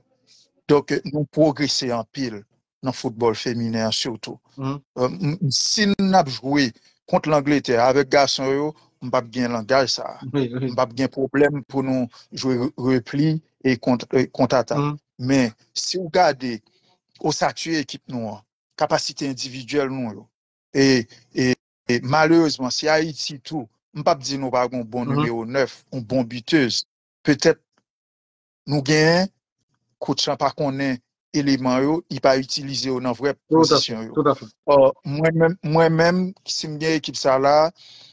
Donk, nou pwogrese anpil nan foutbòl feminen an sitou. Euh, m- m- si n ap jwe kont Langletè avèk gason yo, m p ap gen langaj sa a. M p ap gen pwoblèm pou nou jwe re- repli e kont, e kont atak. Men, si w gade osati ekip nou an, kapasite endividyèl nou yo, e, e, e malerezman, si Ayiti tou, m p ap di nou pa gen yon bon nimewo nèf, yon bon bitez, petèt nou genyen, coach lan pa konnen eleman yo, li pa itilize yo nan vrè pozisyon yo. Mwen menm, mwen menm, si m gen ekip sa la,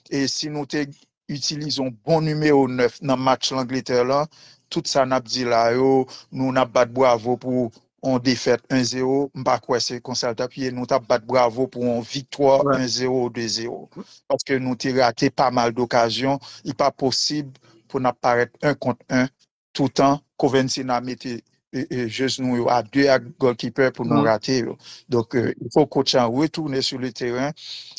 e si nou te itilize yon bon nimewo nèf nan match Langletè lan, tout sa n ap di la yo, nou n ap bat bravo pou yon defèt en zewo, m pa kwè se konsa l t ap ye, nou t ap bat bravo pou yon viktwa en zewo, de zewo. Paske nou te rate pa mal dokazyon, li pa posib pou n ap parèt en kont en toutan Covencina mete e, e, jeznou yo a de ak goalkeeper pou nou rate yo. Donk, euh, il faut coach an retounen sur le terrain,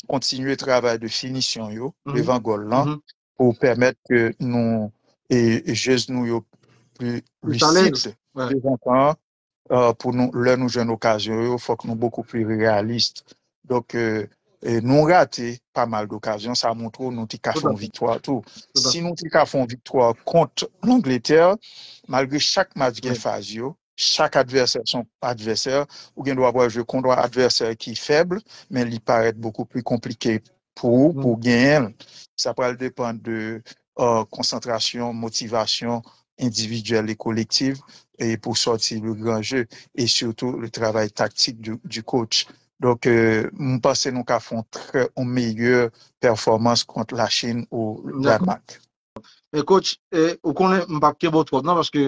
kontinye travay de finisyon yo devan gòl lan pou pèmèt ke nou, e, e jeznou yo pli lisid devan kan an, euh, pou nou, lè nou jwenn okazyon yo, fòk nou bokou pli reyalis. Donk, euh, e nou rate pa mal dokazyon, sa montre w nou te ka fè yon viktwa tou. Si nou te ka fè yon viktwa kont Langletè, malgre chak match gen faz yo, chak advèsè se yon advèsè, ou gen dwa pral jwe kont yon advèsè ki fèb, men li parèt bokou pli konplike pou ou, pou w genyen l. Sa pral depann de, euh, konsantrasyon, motivasyon endividyèl e kolektiv, e pou sòti le gran je, e sitou le travay taktik du, du coach. Donk, euh, m panse nou ka fè yon trè, yon meyè pèfòmans kont Lachin ou Dànmak. Men coach, e, ou konnen m p ap kenbe w twòp non, paske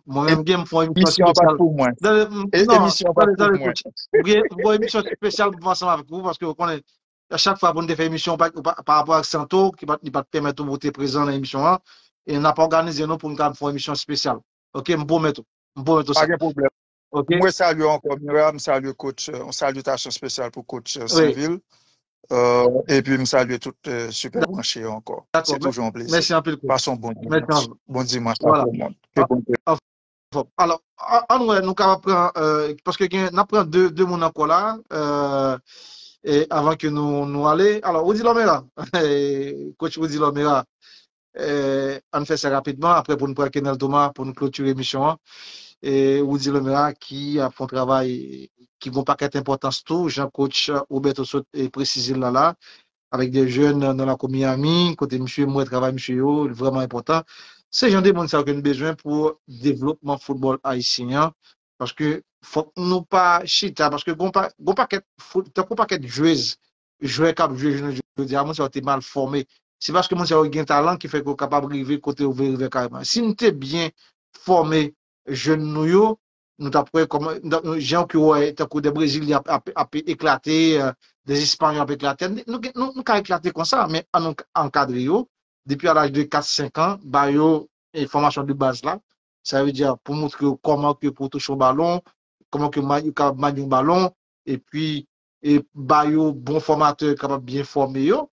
mwen menm gen m fè yon emisyon espesyal. Emisyon an pa t pou mwen. Tande, m- E- non, emisyon an pa t- tande, tande, pou mwen. Coach. M gen m gen yon emisyon espesyal pou m fè ansanm avèk ou, paske ou konnen, a chak fwa pou n te fè emisyon pa, pa, pa rapò ak Santo, ki pa, li pa t pèmèt ou te prezan nan emisyon an, e n ap òganize nou pou n ka fè yon emisyon espesyal. Ok, m pwomèt ou. M pwomèt ou sa. Pa gen pwoblèm. Ok. Mwen salye ankò Mira, m salye coach, euh, yon salitasyon espesyal pou coach, euh, Wi. Sanvil. Euh, epi m salye tout, euh, Sipè Branche yo ankò. Dakò. Se toujou yon plezi. Mèsi anpil, coach. Pase yon bon dimanch. Mèsi anpil. Bon dimanch a tout moun. Ke Bondye. Anfòm. Alò, a- ann wè, nou kapab pran, euh, paske gen, n ap pran de, de moun ankò la, euh, e avan ke nou, nou ale. Alò, Rudy Lomera, coach Rudy Lomera, Eh, ann fè sa rapidman, apre pou n pran Kenel Thomas pou n klotire emisyon an. E Rudy Lomera ki ap fè yon travay ki gen yon pakèt enpòtans tou, jan coach Roberto sot e presize l la la, avèk de jèn nan lakou Miami, kote misye, m wè travay misye yo, li vrèman enpòtan. Se jan de moun sa yo ke n bezwen pou devlopman foutbòl ayisyen an, paske fòk nou pa chita, paske gon pa, gon pakèt fout, tankou pakèt jwez, jwè k ap jwe jounen jodi a, moun sa yo te mal fòme. Se paske moun sa yo gen talan ki fè ke yo kapab rive kote yo vle rive kareman. Si n te byen fòme jèn nou yo, nou t ap wè kòman, jan ke w wè, tankou de Brezilyen ap, ap, ap eklate, eh, de Espanyòl ap eklate. Nou, nou, nou, nou ka eklate konsa, men an nou ankadre yo, depi a laj de kat, senk an, ba yo, eh, fòmasyon de baz la. Sa vle di, pou montre yo kòman ke pou touche yon balon, kòman ke ma-, yo kapab manye yon balon, epi, e ba yo bon fòmatè kapab byen fòme yo.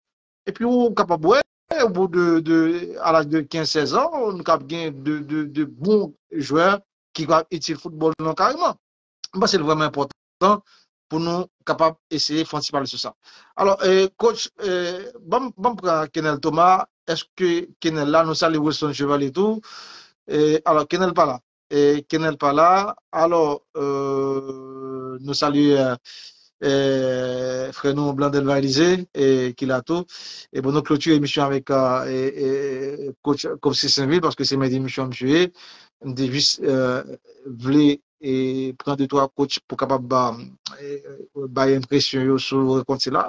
Epi ou kapab wè, o bout de, de, a laj de kenz, sèz an, nou kapab gen de, de, de bon jwè ki kapab itil foutbòl nou kareman. M panse l vrèman enpòtan pou nou kapab eseye fè yon ti pale sou sa. Alò, eh, coach, eh, ban m, ban m pran Kenel Thomas. Èske Kenel la? Nou salye Wilson Chevalier tou. Eh, alò, Kenel pa la. Eh, Kenel pa la. Alò, eh, nou salye, eh, eh, frè nou Blandel Vailize, eh, ki la tou. E bon, nou klotire emisyon avèk, eh, eh, eh, coach Copsy Sainvil, paske se mèt emisyon misye ye. M te jis, eh, vle e pran de twa coach pou kapab ba, e, bay enpresyon yo sou rankont sila.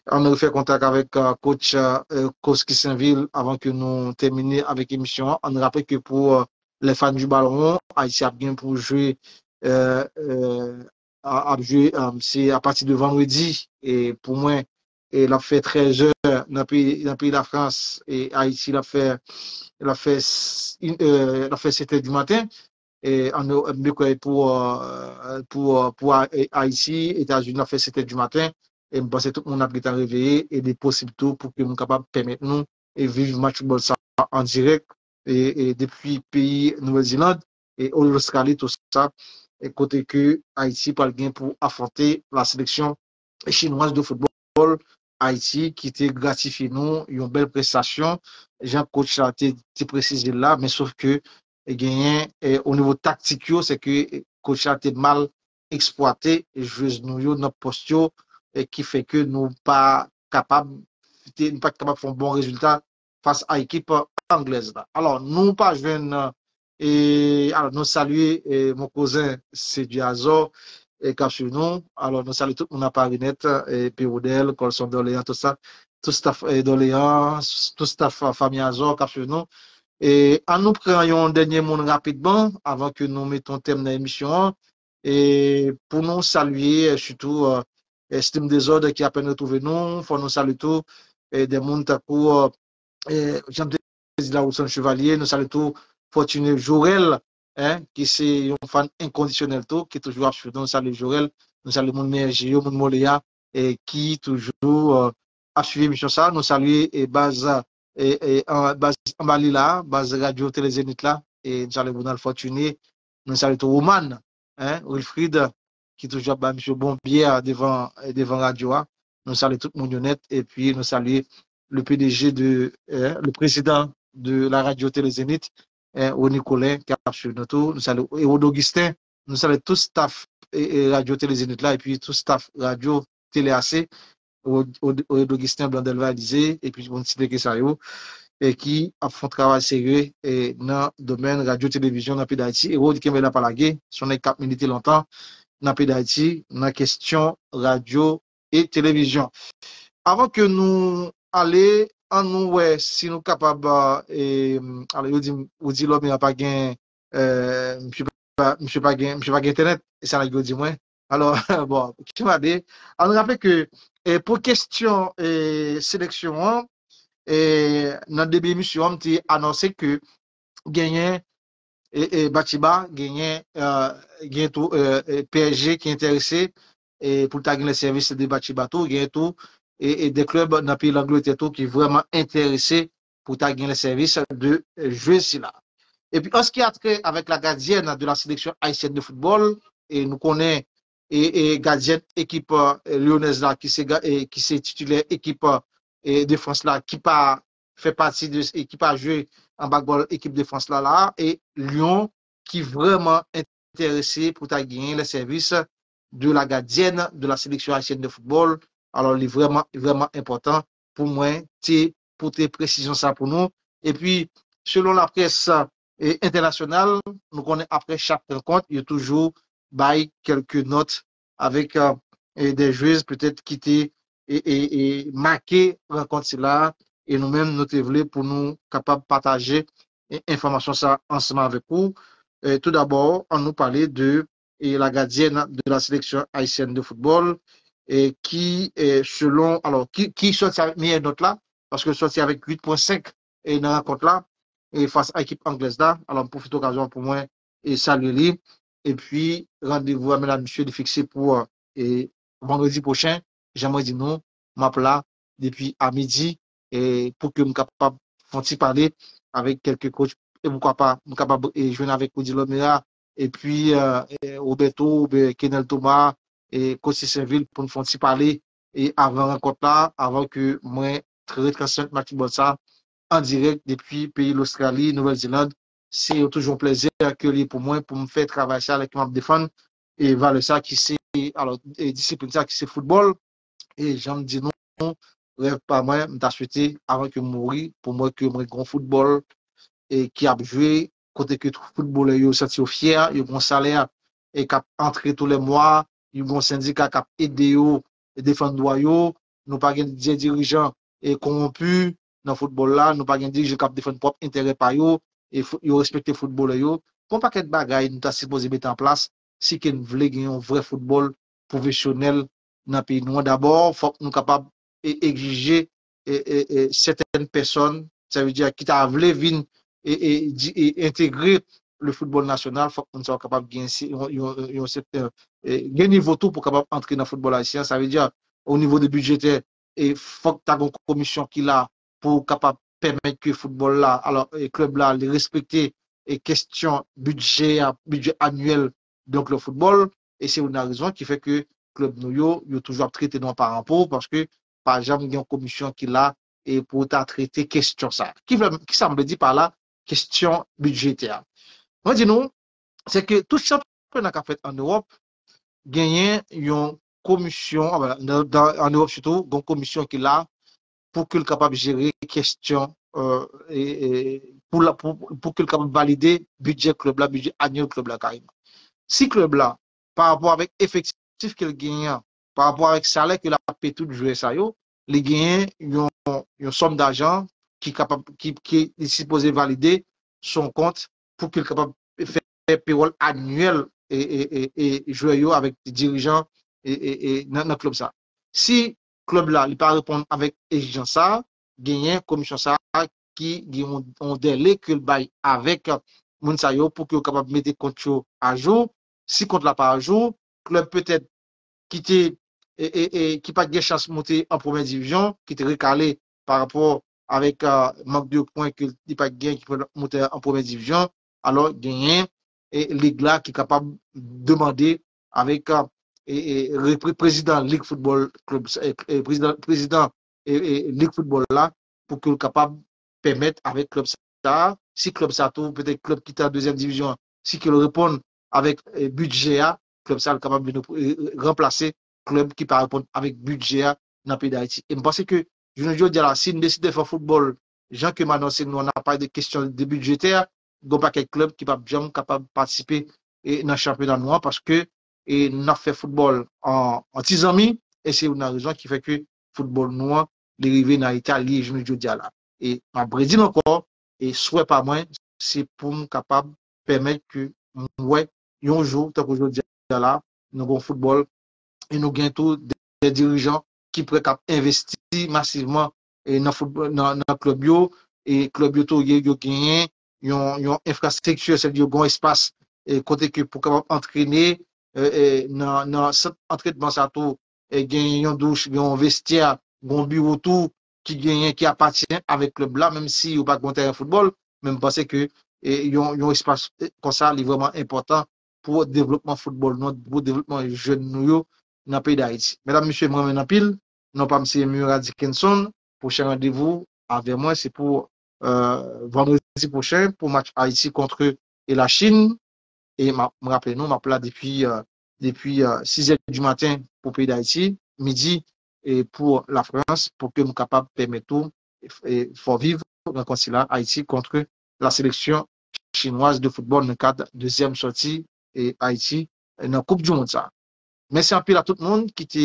Ann refè kontak avèk, eh, coach, eh, Copsy Sainvil avan ke nou tèmine avèk emisyon an. Ann raple ke pou, eh, les fans du ballon, Ayiti ap gen pou jwe, eh, eh, a-, ap jwe, eh, se apati de vandredi, e pou mwen, e l ap fè trèz è nan peyi, nan peyi Lafrans, e Ayiti, l ap fè, l ap fè s-, in, eh, l ap fè sèt è di maten. E an, m kwè pou, eh, pou, eh, pou A-, eh, Ayiti, Etazini, l ap fè sèt è di maten. E m panse tout moun ap gentan reveye, e li posib tou pou ke nou kapab pèmèt nou e viv match foutbòl sa an dirèk, e, e depi peyi Nouvèl Zeland, e Ostrali, tou sa, e kote ke Ayiti pral gen pou afwonte la seleksyon chinwaz de foutbòl Ayiti, ki te gratifye nou yon bèl prestasyon, jan coach la te, te presize l la, men sof ke, e genyen, e o nivo taktik yo, se ke, e, coach la te mal eksplwate jwez nou yo nan pòs yo, e ki fè ke nou pa kapab, te, nou pa t kapab fè yon bon rezilta fas a ekip anglèz la. Alò, nou pa jwenn, e, alò, nou salye, e, mon kouzen Sedi Azò, e, k ap swiv nou. Alò, nou salye tout moun nan Paris nèt, e, Pierre Rodel, Colson Dorléans, tout sa, tout staff, e, Dorléans, tout staff, e, fanmi Azò k ap swiv nou. E, ann nou pran yon dènye moun rapidman, avan ke nou mete yon tèm nan emisyon an. E pou nou salye, e, sitou, e, e, Slim Dezòd ki apèn retwouve nou, fò nou salye tou, e, de moun tankou, e, e, jan m te di la, Wilson Chevalier, nou salye tou Fortuné Jorel, en, ki se yon fan enkondisyonèl tou, ki toujou ap swiv nou, nou salye Jorel, nou salye moun Mèje yo, moun Mòlè a, e ki toujou, e, ap swiv emisyon sa, nou salye, e, baz, e, e, an, baz Anba Lila, baz Radyo Tele Zenith la, e nou salye Ronald Fortuné, nou salye tou Roman, en, Wilfrid, ki toujou ap ba misye bon byè devan, devan radyo a. Nou salye tout moun yo nèt, epi nou salye le P D G de, eh, le président de la radio Télé Zénith, eh, Rony Colin, ki ap swiv nou tou. Nou salye Hérode Augustin, nou salye tout staff, eh, eh, Radio Télé Zénith la, epi tout staff Radio Télé A C, Hérode, Hérode Augustin, Blandel Valize, epi moun Ti Leke sa yo, e ki ap fè yon travay serye, e nan domèn radyo televizyon nan peyi Dayiti. Hérode, kenbe la pa lage, se yon nèg k ap milite lontan nan peyi Dayiti, nan kesyon radyo e televizyon. Avan ke nou ale, ann nou wè si nou kapab, e, alò, yo di, yo di Lòmè a pa gen, e, misye pa, misye pa gen, misye pa gen entènèt, e sa nèg yo di mwen. Alò, bon, ki mande, ann raple ke, e, pou kesyon, e, seleksyon an, e, nan debi emisyon an, m te anonse ke genyen, e, e, Bachiba, genyen, e, gen tou, e, e, P S G ki enterese, e, pou l ta gen lè sèvis de Bachiba tou, genyen tou, e, e, de klèb nan peyi Langletè tou ki vrèman enterese pou ta gen lè sèvis de, e, jwez sila. Epi, an ce qui a trait avec la gardienne de la sélection haïtienne de football, e nou konnen, e, e, gadyèn ekip, e, lyonèz la, ki se ga-, e, ki se titilè ekip, e, de Frans la, ki pa fè pati de ekip a jwe anba gòl ekip de Frans la la, e Lyon ki vrèman enterese pou ta genyen les services de la gardienne de la sélection haïtienne de football. Alò, li vrèman, vrèman enpòtan pou mwen te pote presizyon sa pou nou. Epi, selon laprès entènasyonal, nou konnen apre chak rankont, yo toujou bay kèlke nòt avèk de jwez petèt ki te e, e, e make rankont sila, e nou menm nou te vle pou nou kapab pataje e, enfòmasyon sa ansanm avèk ou. E, tou dabò, an nou pale de e, la gardienne de la sélection haïtienne de football, e, ki, e, selon, alò, ki, ki sòti avèk meyè nòt la, paske l sòti avèk uit pwen senk e, nan rankont la, e, fas a ekip anglèz la. Alò, m pwofite okazyon pou mwen e, salye li. Epi, randevou a medam mesye li fikse pou e, vandredi pwochen, jan mwen di nou, m ap la depi a midi e, pou ke m kapab fè yon ti pale avèk kèlke coach e poukwa pa m kapab e, jwenn avèk Rudy Lomera epi e, e, Roberto oubyen Kenel Thomas e coach Sainvil pou n fè yon ti pale e avan rankont la, avan ke mwen retransmèt match foutbòl sa an dirèk depi peyi Lostrali, Nouvèl Zeland. Se toujou yon plèzi ke li pou mwen pou m fè travay sa lè ke m ap defann e valè sa ki se, alò, e disiplin sa ki se foutbòl. E jan m di nou, rèv pa mwen, m ta swete, avan ke m mouri, pou m wè ke mwen gen yon foutbòl e ki ap jwe, kote ke tout foutbolè yo santi yo fyè, yo gen yon salè e k ap antre tou lè mwa, yo gen yon sendika k ap ede yo e defann dwa yo. Nou pa gen de dirijan e kowonpi nan foutbòl la, nou pa gen dirijan k ap defann pwòp enterè pa yo, e fo- yo respekte foutbolè yo. Gen yon pakèt bagay nou ta sipoze mete an plas si ke n vle gen yon vrè foutbòl pwofesyonèl nan peyi nou an. Dabò, fòk nou kapab e, egzije e, e, e, sètèn pèsòn, sa vle di ki ta vle vin e, e, di- e, entegre le foutbòl nasyonal, fòk moun sa yo kapab gen si- yon, yon, yon sèten e, gen nivo tou pou kapab antre nan foutbòl ayisyen. Sa vle di o nivo de bidjetè, e fòk ta gen yon komisyon ki la pou kapab pèmèt ke foutbòl la, alò, e klèb la, li respekte e kesyon bidjè a, bidjè anyèl de yon klèb foutbòl. E se youn nan rezon ki fè ke klèb nou yo, yo toujou ap trete nou an paran pov, paske pa janm gen yon komisyon ki la e pou ta trete kesyon sa. Ki vle, ki sa m vle di pa la, kesyon bidjetè a. Mwen di nou, se ke tout chanpyona k ap fèt an Ewòp, genyen yon komisyon, anfen, nan- nan- an Ewòp sitou, gen yon komisyon ki la pou ke l kapab jere kesyon, e, e, pou, la, pou, pou ke l kapab valide bidjè klèb la, bidjè anyèl klèb la kareman. Si klèb la, pa rapò avèk efektif ke l genyen an, pa rapò avèk salè ke l ap peye tout jwè sa yo, li genyen yon, yon sòm dajan ki kapab, ki, ki li sipoze valide sou yon kont pou ke l kapab fè pewòl anyèl e, e, e, e jwè yo avèk dirijan e, e, e, nan, nan klèb sa. Si klèb la, li pa reponn avèk egzijans sa, genyen komisyon sa ki gen yon, yon dèle ke l bay avèk moun sa yo pou ke yo kapab mete kont yo ajou. Si kont la pa ajou, klèb petèt ki te e, e, e, ki pa t gen chans moute an premyè divizyon, ki te rekale pa rapò avèk e, mank de pwen ke li pa t gen ki pou moute an premyè divizyon, alò genyen e, lig la ki kapab demande avèk e, e, repre- prezidan lig foutbòl klèb e, e, prezidan, prezidan e, e, lig foutbòl la pou ke l kapab pèmèt avèk klèb sa, si klèb sa tou, petèt klèb ki te an dezyèm divizyon, si ke l reponn avèk e, bidjè a, klèb sa l kapab vin e, e, ranplase klèb ki pa reponn avèk bidjè a nan peyi Dayiti. E m panse ke jounen jodi a la, si n deside fè foutbòl jan ke m anonse nou an, n ap pale de kesyon de bidjetè, gen yon pakèt klèb ki p ap janm kapab patisipe e, nan chanpyona nou an, paske e, n ap fè foutbòl an, an ti zanmi, e se youn nan rezon ki fè ke foutbòl nou an, li rive nan eta li ye jounen jodi a la. E m ap redi l ankò, e swè pa mwen, se pou m kapab pèmèt ke m wè yon jou, tankou jodi a la, nou gen yon foutbòl, e nou gen tou de, de dirijan ki prè k ap envesti masivman e, nan foutbòl, nan, nan klèb yo, e klèb yo tou, yo, yo genyen yon, yon enfrastrikti, sètadi yo gen yon espas e, kote ke pou kapab antrene e, e, nan, nan sant antrenman sa tou, e, gen yon douch, gen yon vestyè, gen yon biwo tou ki genyen, ki apatyen avèk klèb la, menm si yo pa gen yon tèren foutbòl, men m panse ke e, yon, yon espas e, konsa, li vrèman enpòtan pou devlopman foutbòl nou, pou devlopman jèn nou yo nan peyi Dayiti. Medam, mesye, m renmen n anpil. Non pa m se Murad Dickenson. Pwochen randevou, avè mwen, se pou euh, vandredi pwochen pou match Ayiti kont e la Chine. E m ap- m raple nou, m ap la depi, euh, depi euh, sizè di maten pou peyi Dayiti, midi e pou Lafrans, pou ke m kapab pèmèt ou e fè w viv rankont sila, Ayiti kont la seleksyon chinwaz de foutbòl nan kad dezyèm sòti e Ayiti nan Koup di Mond sa. Mèsi anpil a tout moun ki te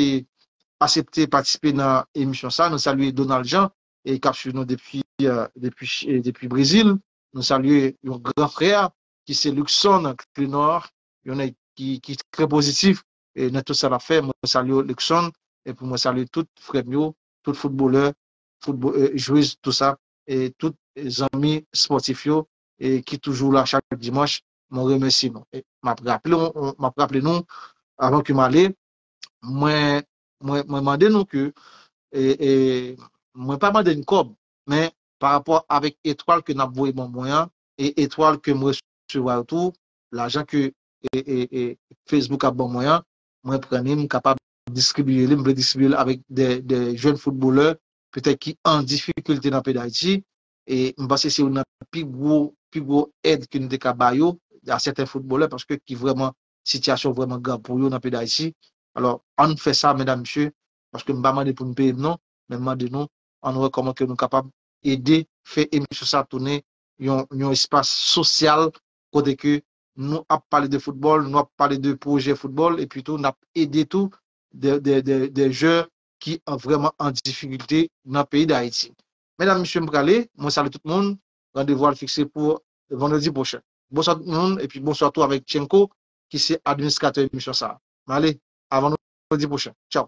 aksepte patisipe nan emisyon sa. Nou salye Donald Jean e k ap swiv nou depi, euh, depi, Ch- e depi Brezil. Nou salye yon gran frè ki se Luxon Clinor, yon nèg ki, ki trè pozitif e nan tout sa l ap fè. Mwen salye Luxon epi mwen salye tout frè m yo, tout foutbolè, foutbol, e, jwez, tou sa, e tout zanmi spòtif yo e ki toujou la chak dimanch. Mwen remèsye nou. E m ap raple, m ap raple nou, avan ke m ale, mwen, mwen, mwen mande nou ke, e, e, mwen pa mande n kòb, men pa rapò avèk etwal ke n ap voye ban mwen an, e etwal ke m resevwa yo tou, lajan ke e, e, e, Facebook ap ban mwen an, mwen pran li, m kapab distribiye li, m vle distribiye li avèk de, de jèn foutbolè, petèt ki an difikilte nan peyi Dayiti, e m panse se youn nan pi gwo, pi gwo èd ke nou te ka ba yo, a sèten foutbolè, paske ki vrèman, sitiyasyon vrèman grav pou yo nan peyi Dayiti. Alò, ann fè sa, medam, mesye, paske m pa mande pou n peye m non, men m mande nou, ann wè kòman ke nou kapab ede fè emisyon sa tounen yon, yon espas sosyal kote ke nou ap pale de foutbòl, nou ap pale de pwojè foutbòl, epi tou n ap ede tou de, de, de, de jè ki an, vrèman an difikilte nan peyi Dayiti. Medam, mesye, m prale, mwen salye tout moun, randevou al fikse pou vandredi pwochen. Bonswa tout moun, epi bonswa tou avèk Tchenko, ki se administratè emisyon sa. M ale, a vandredi pwochen. Tchaw.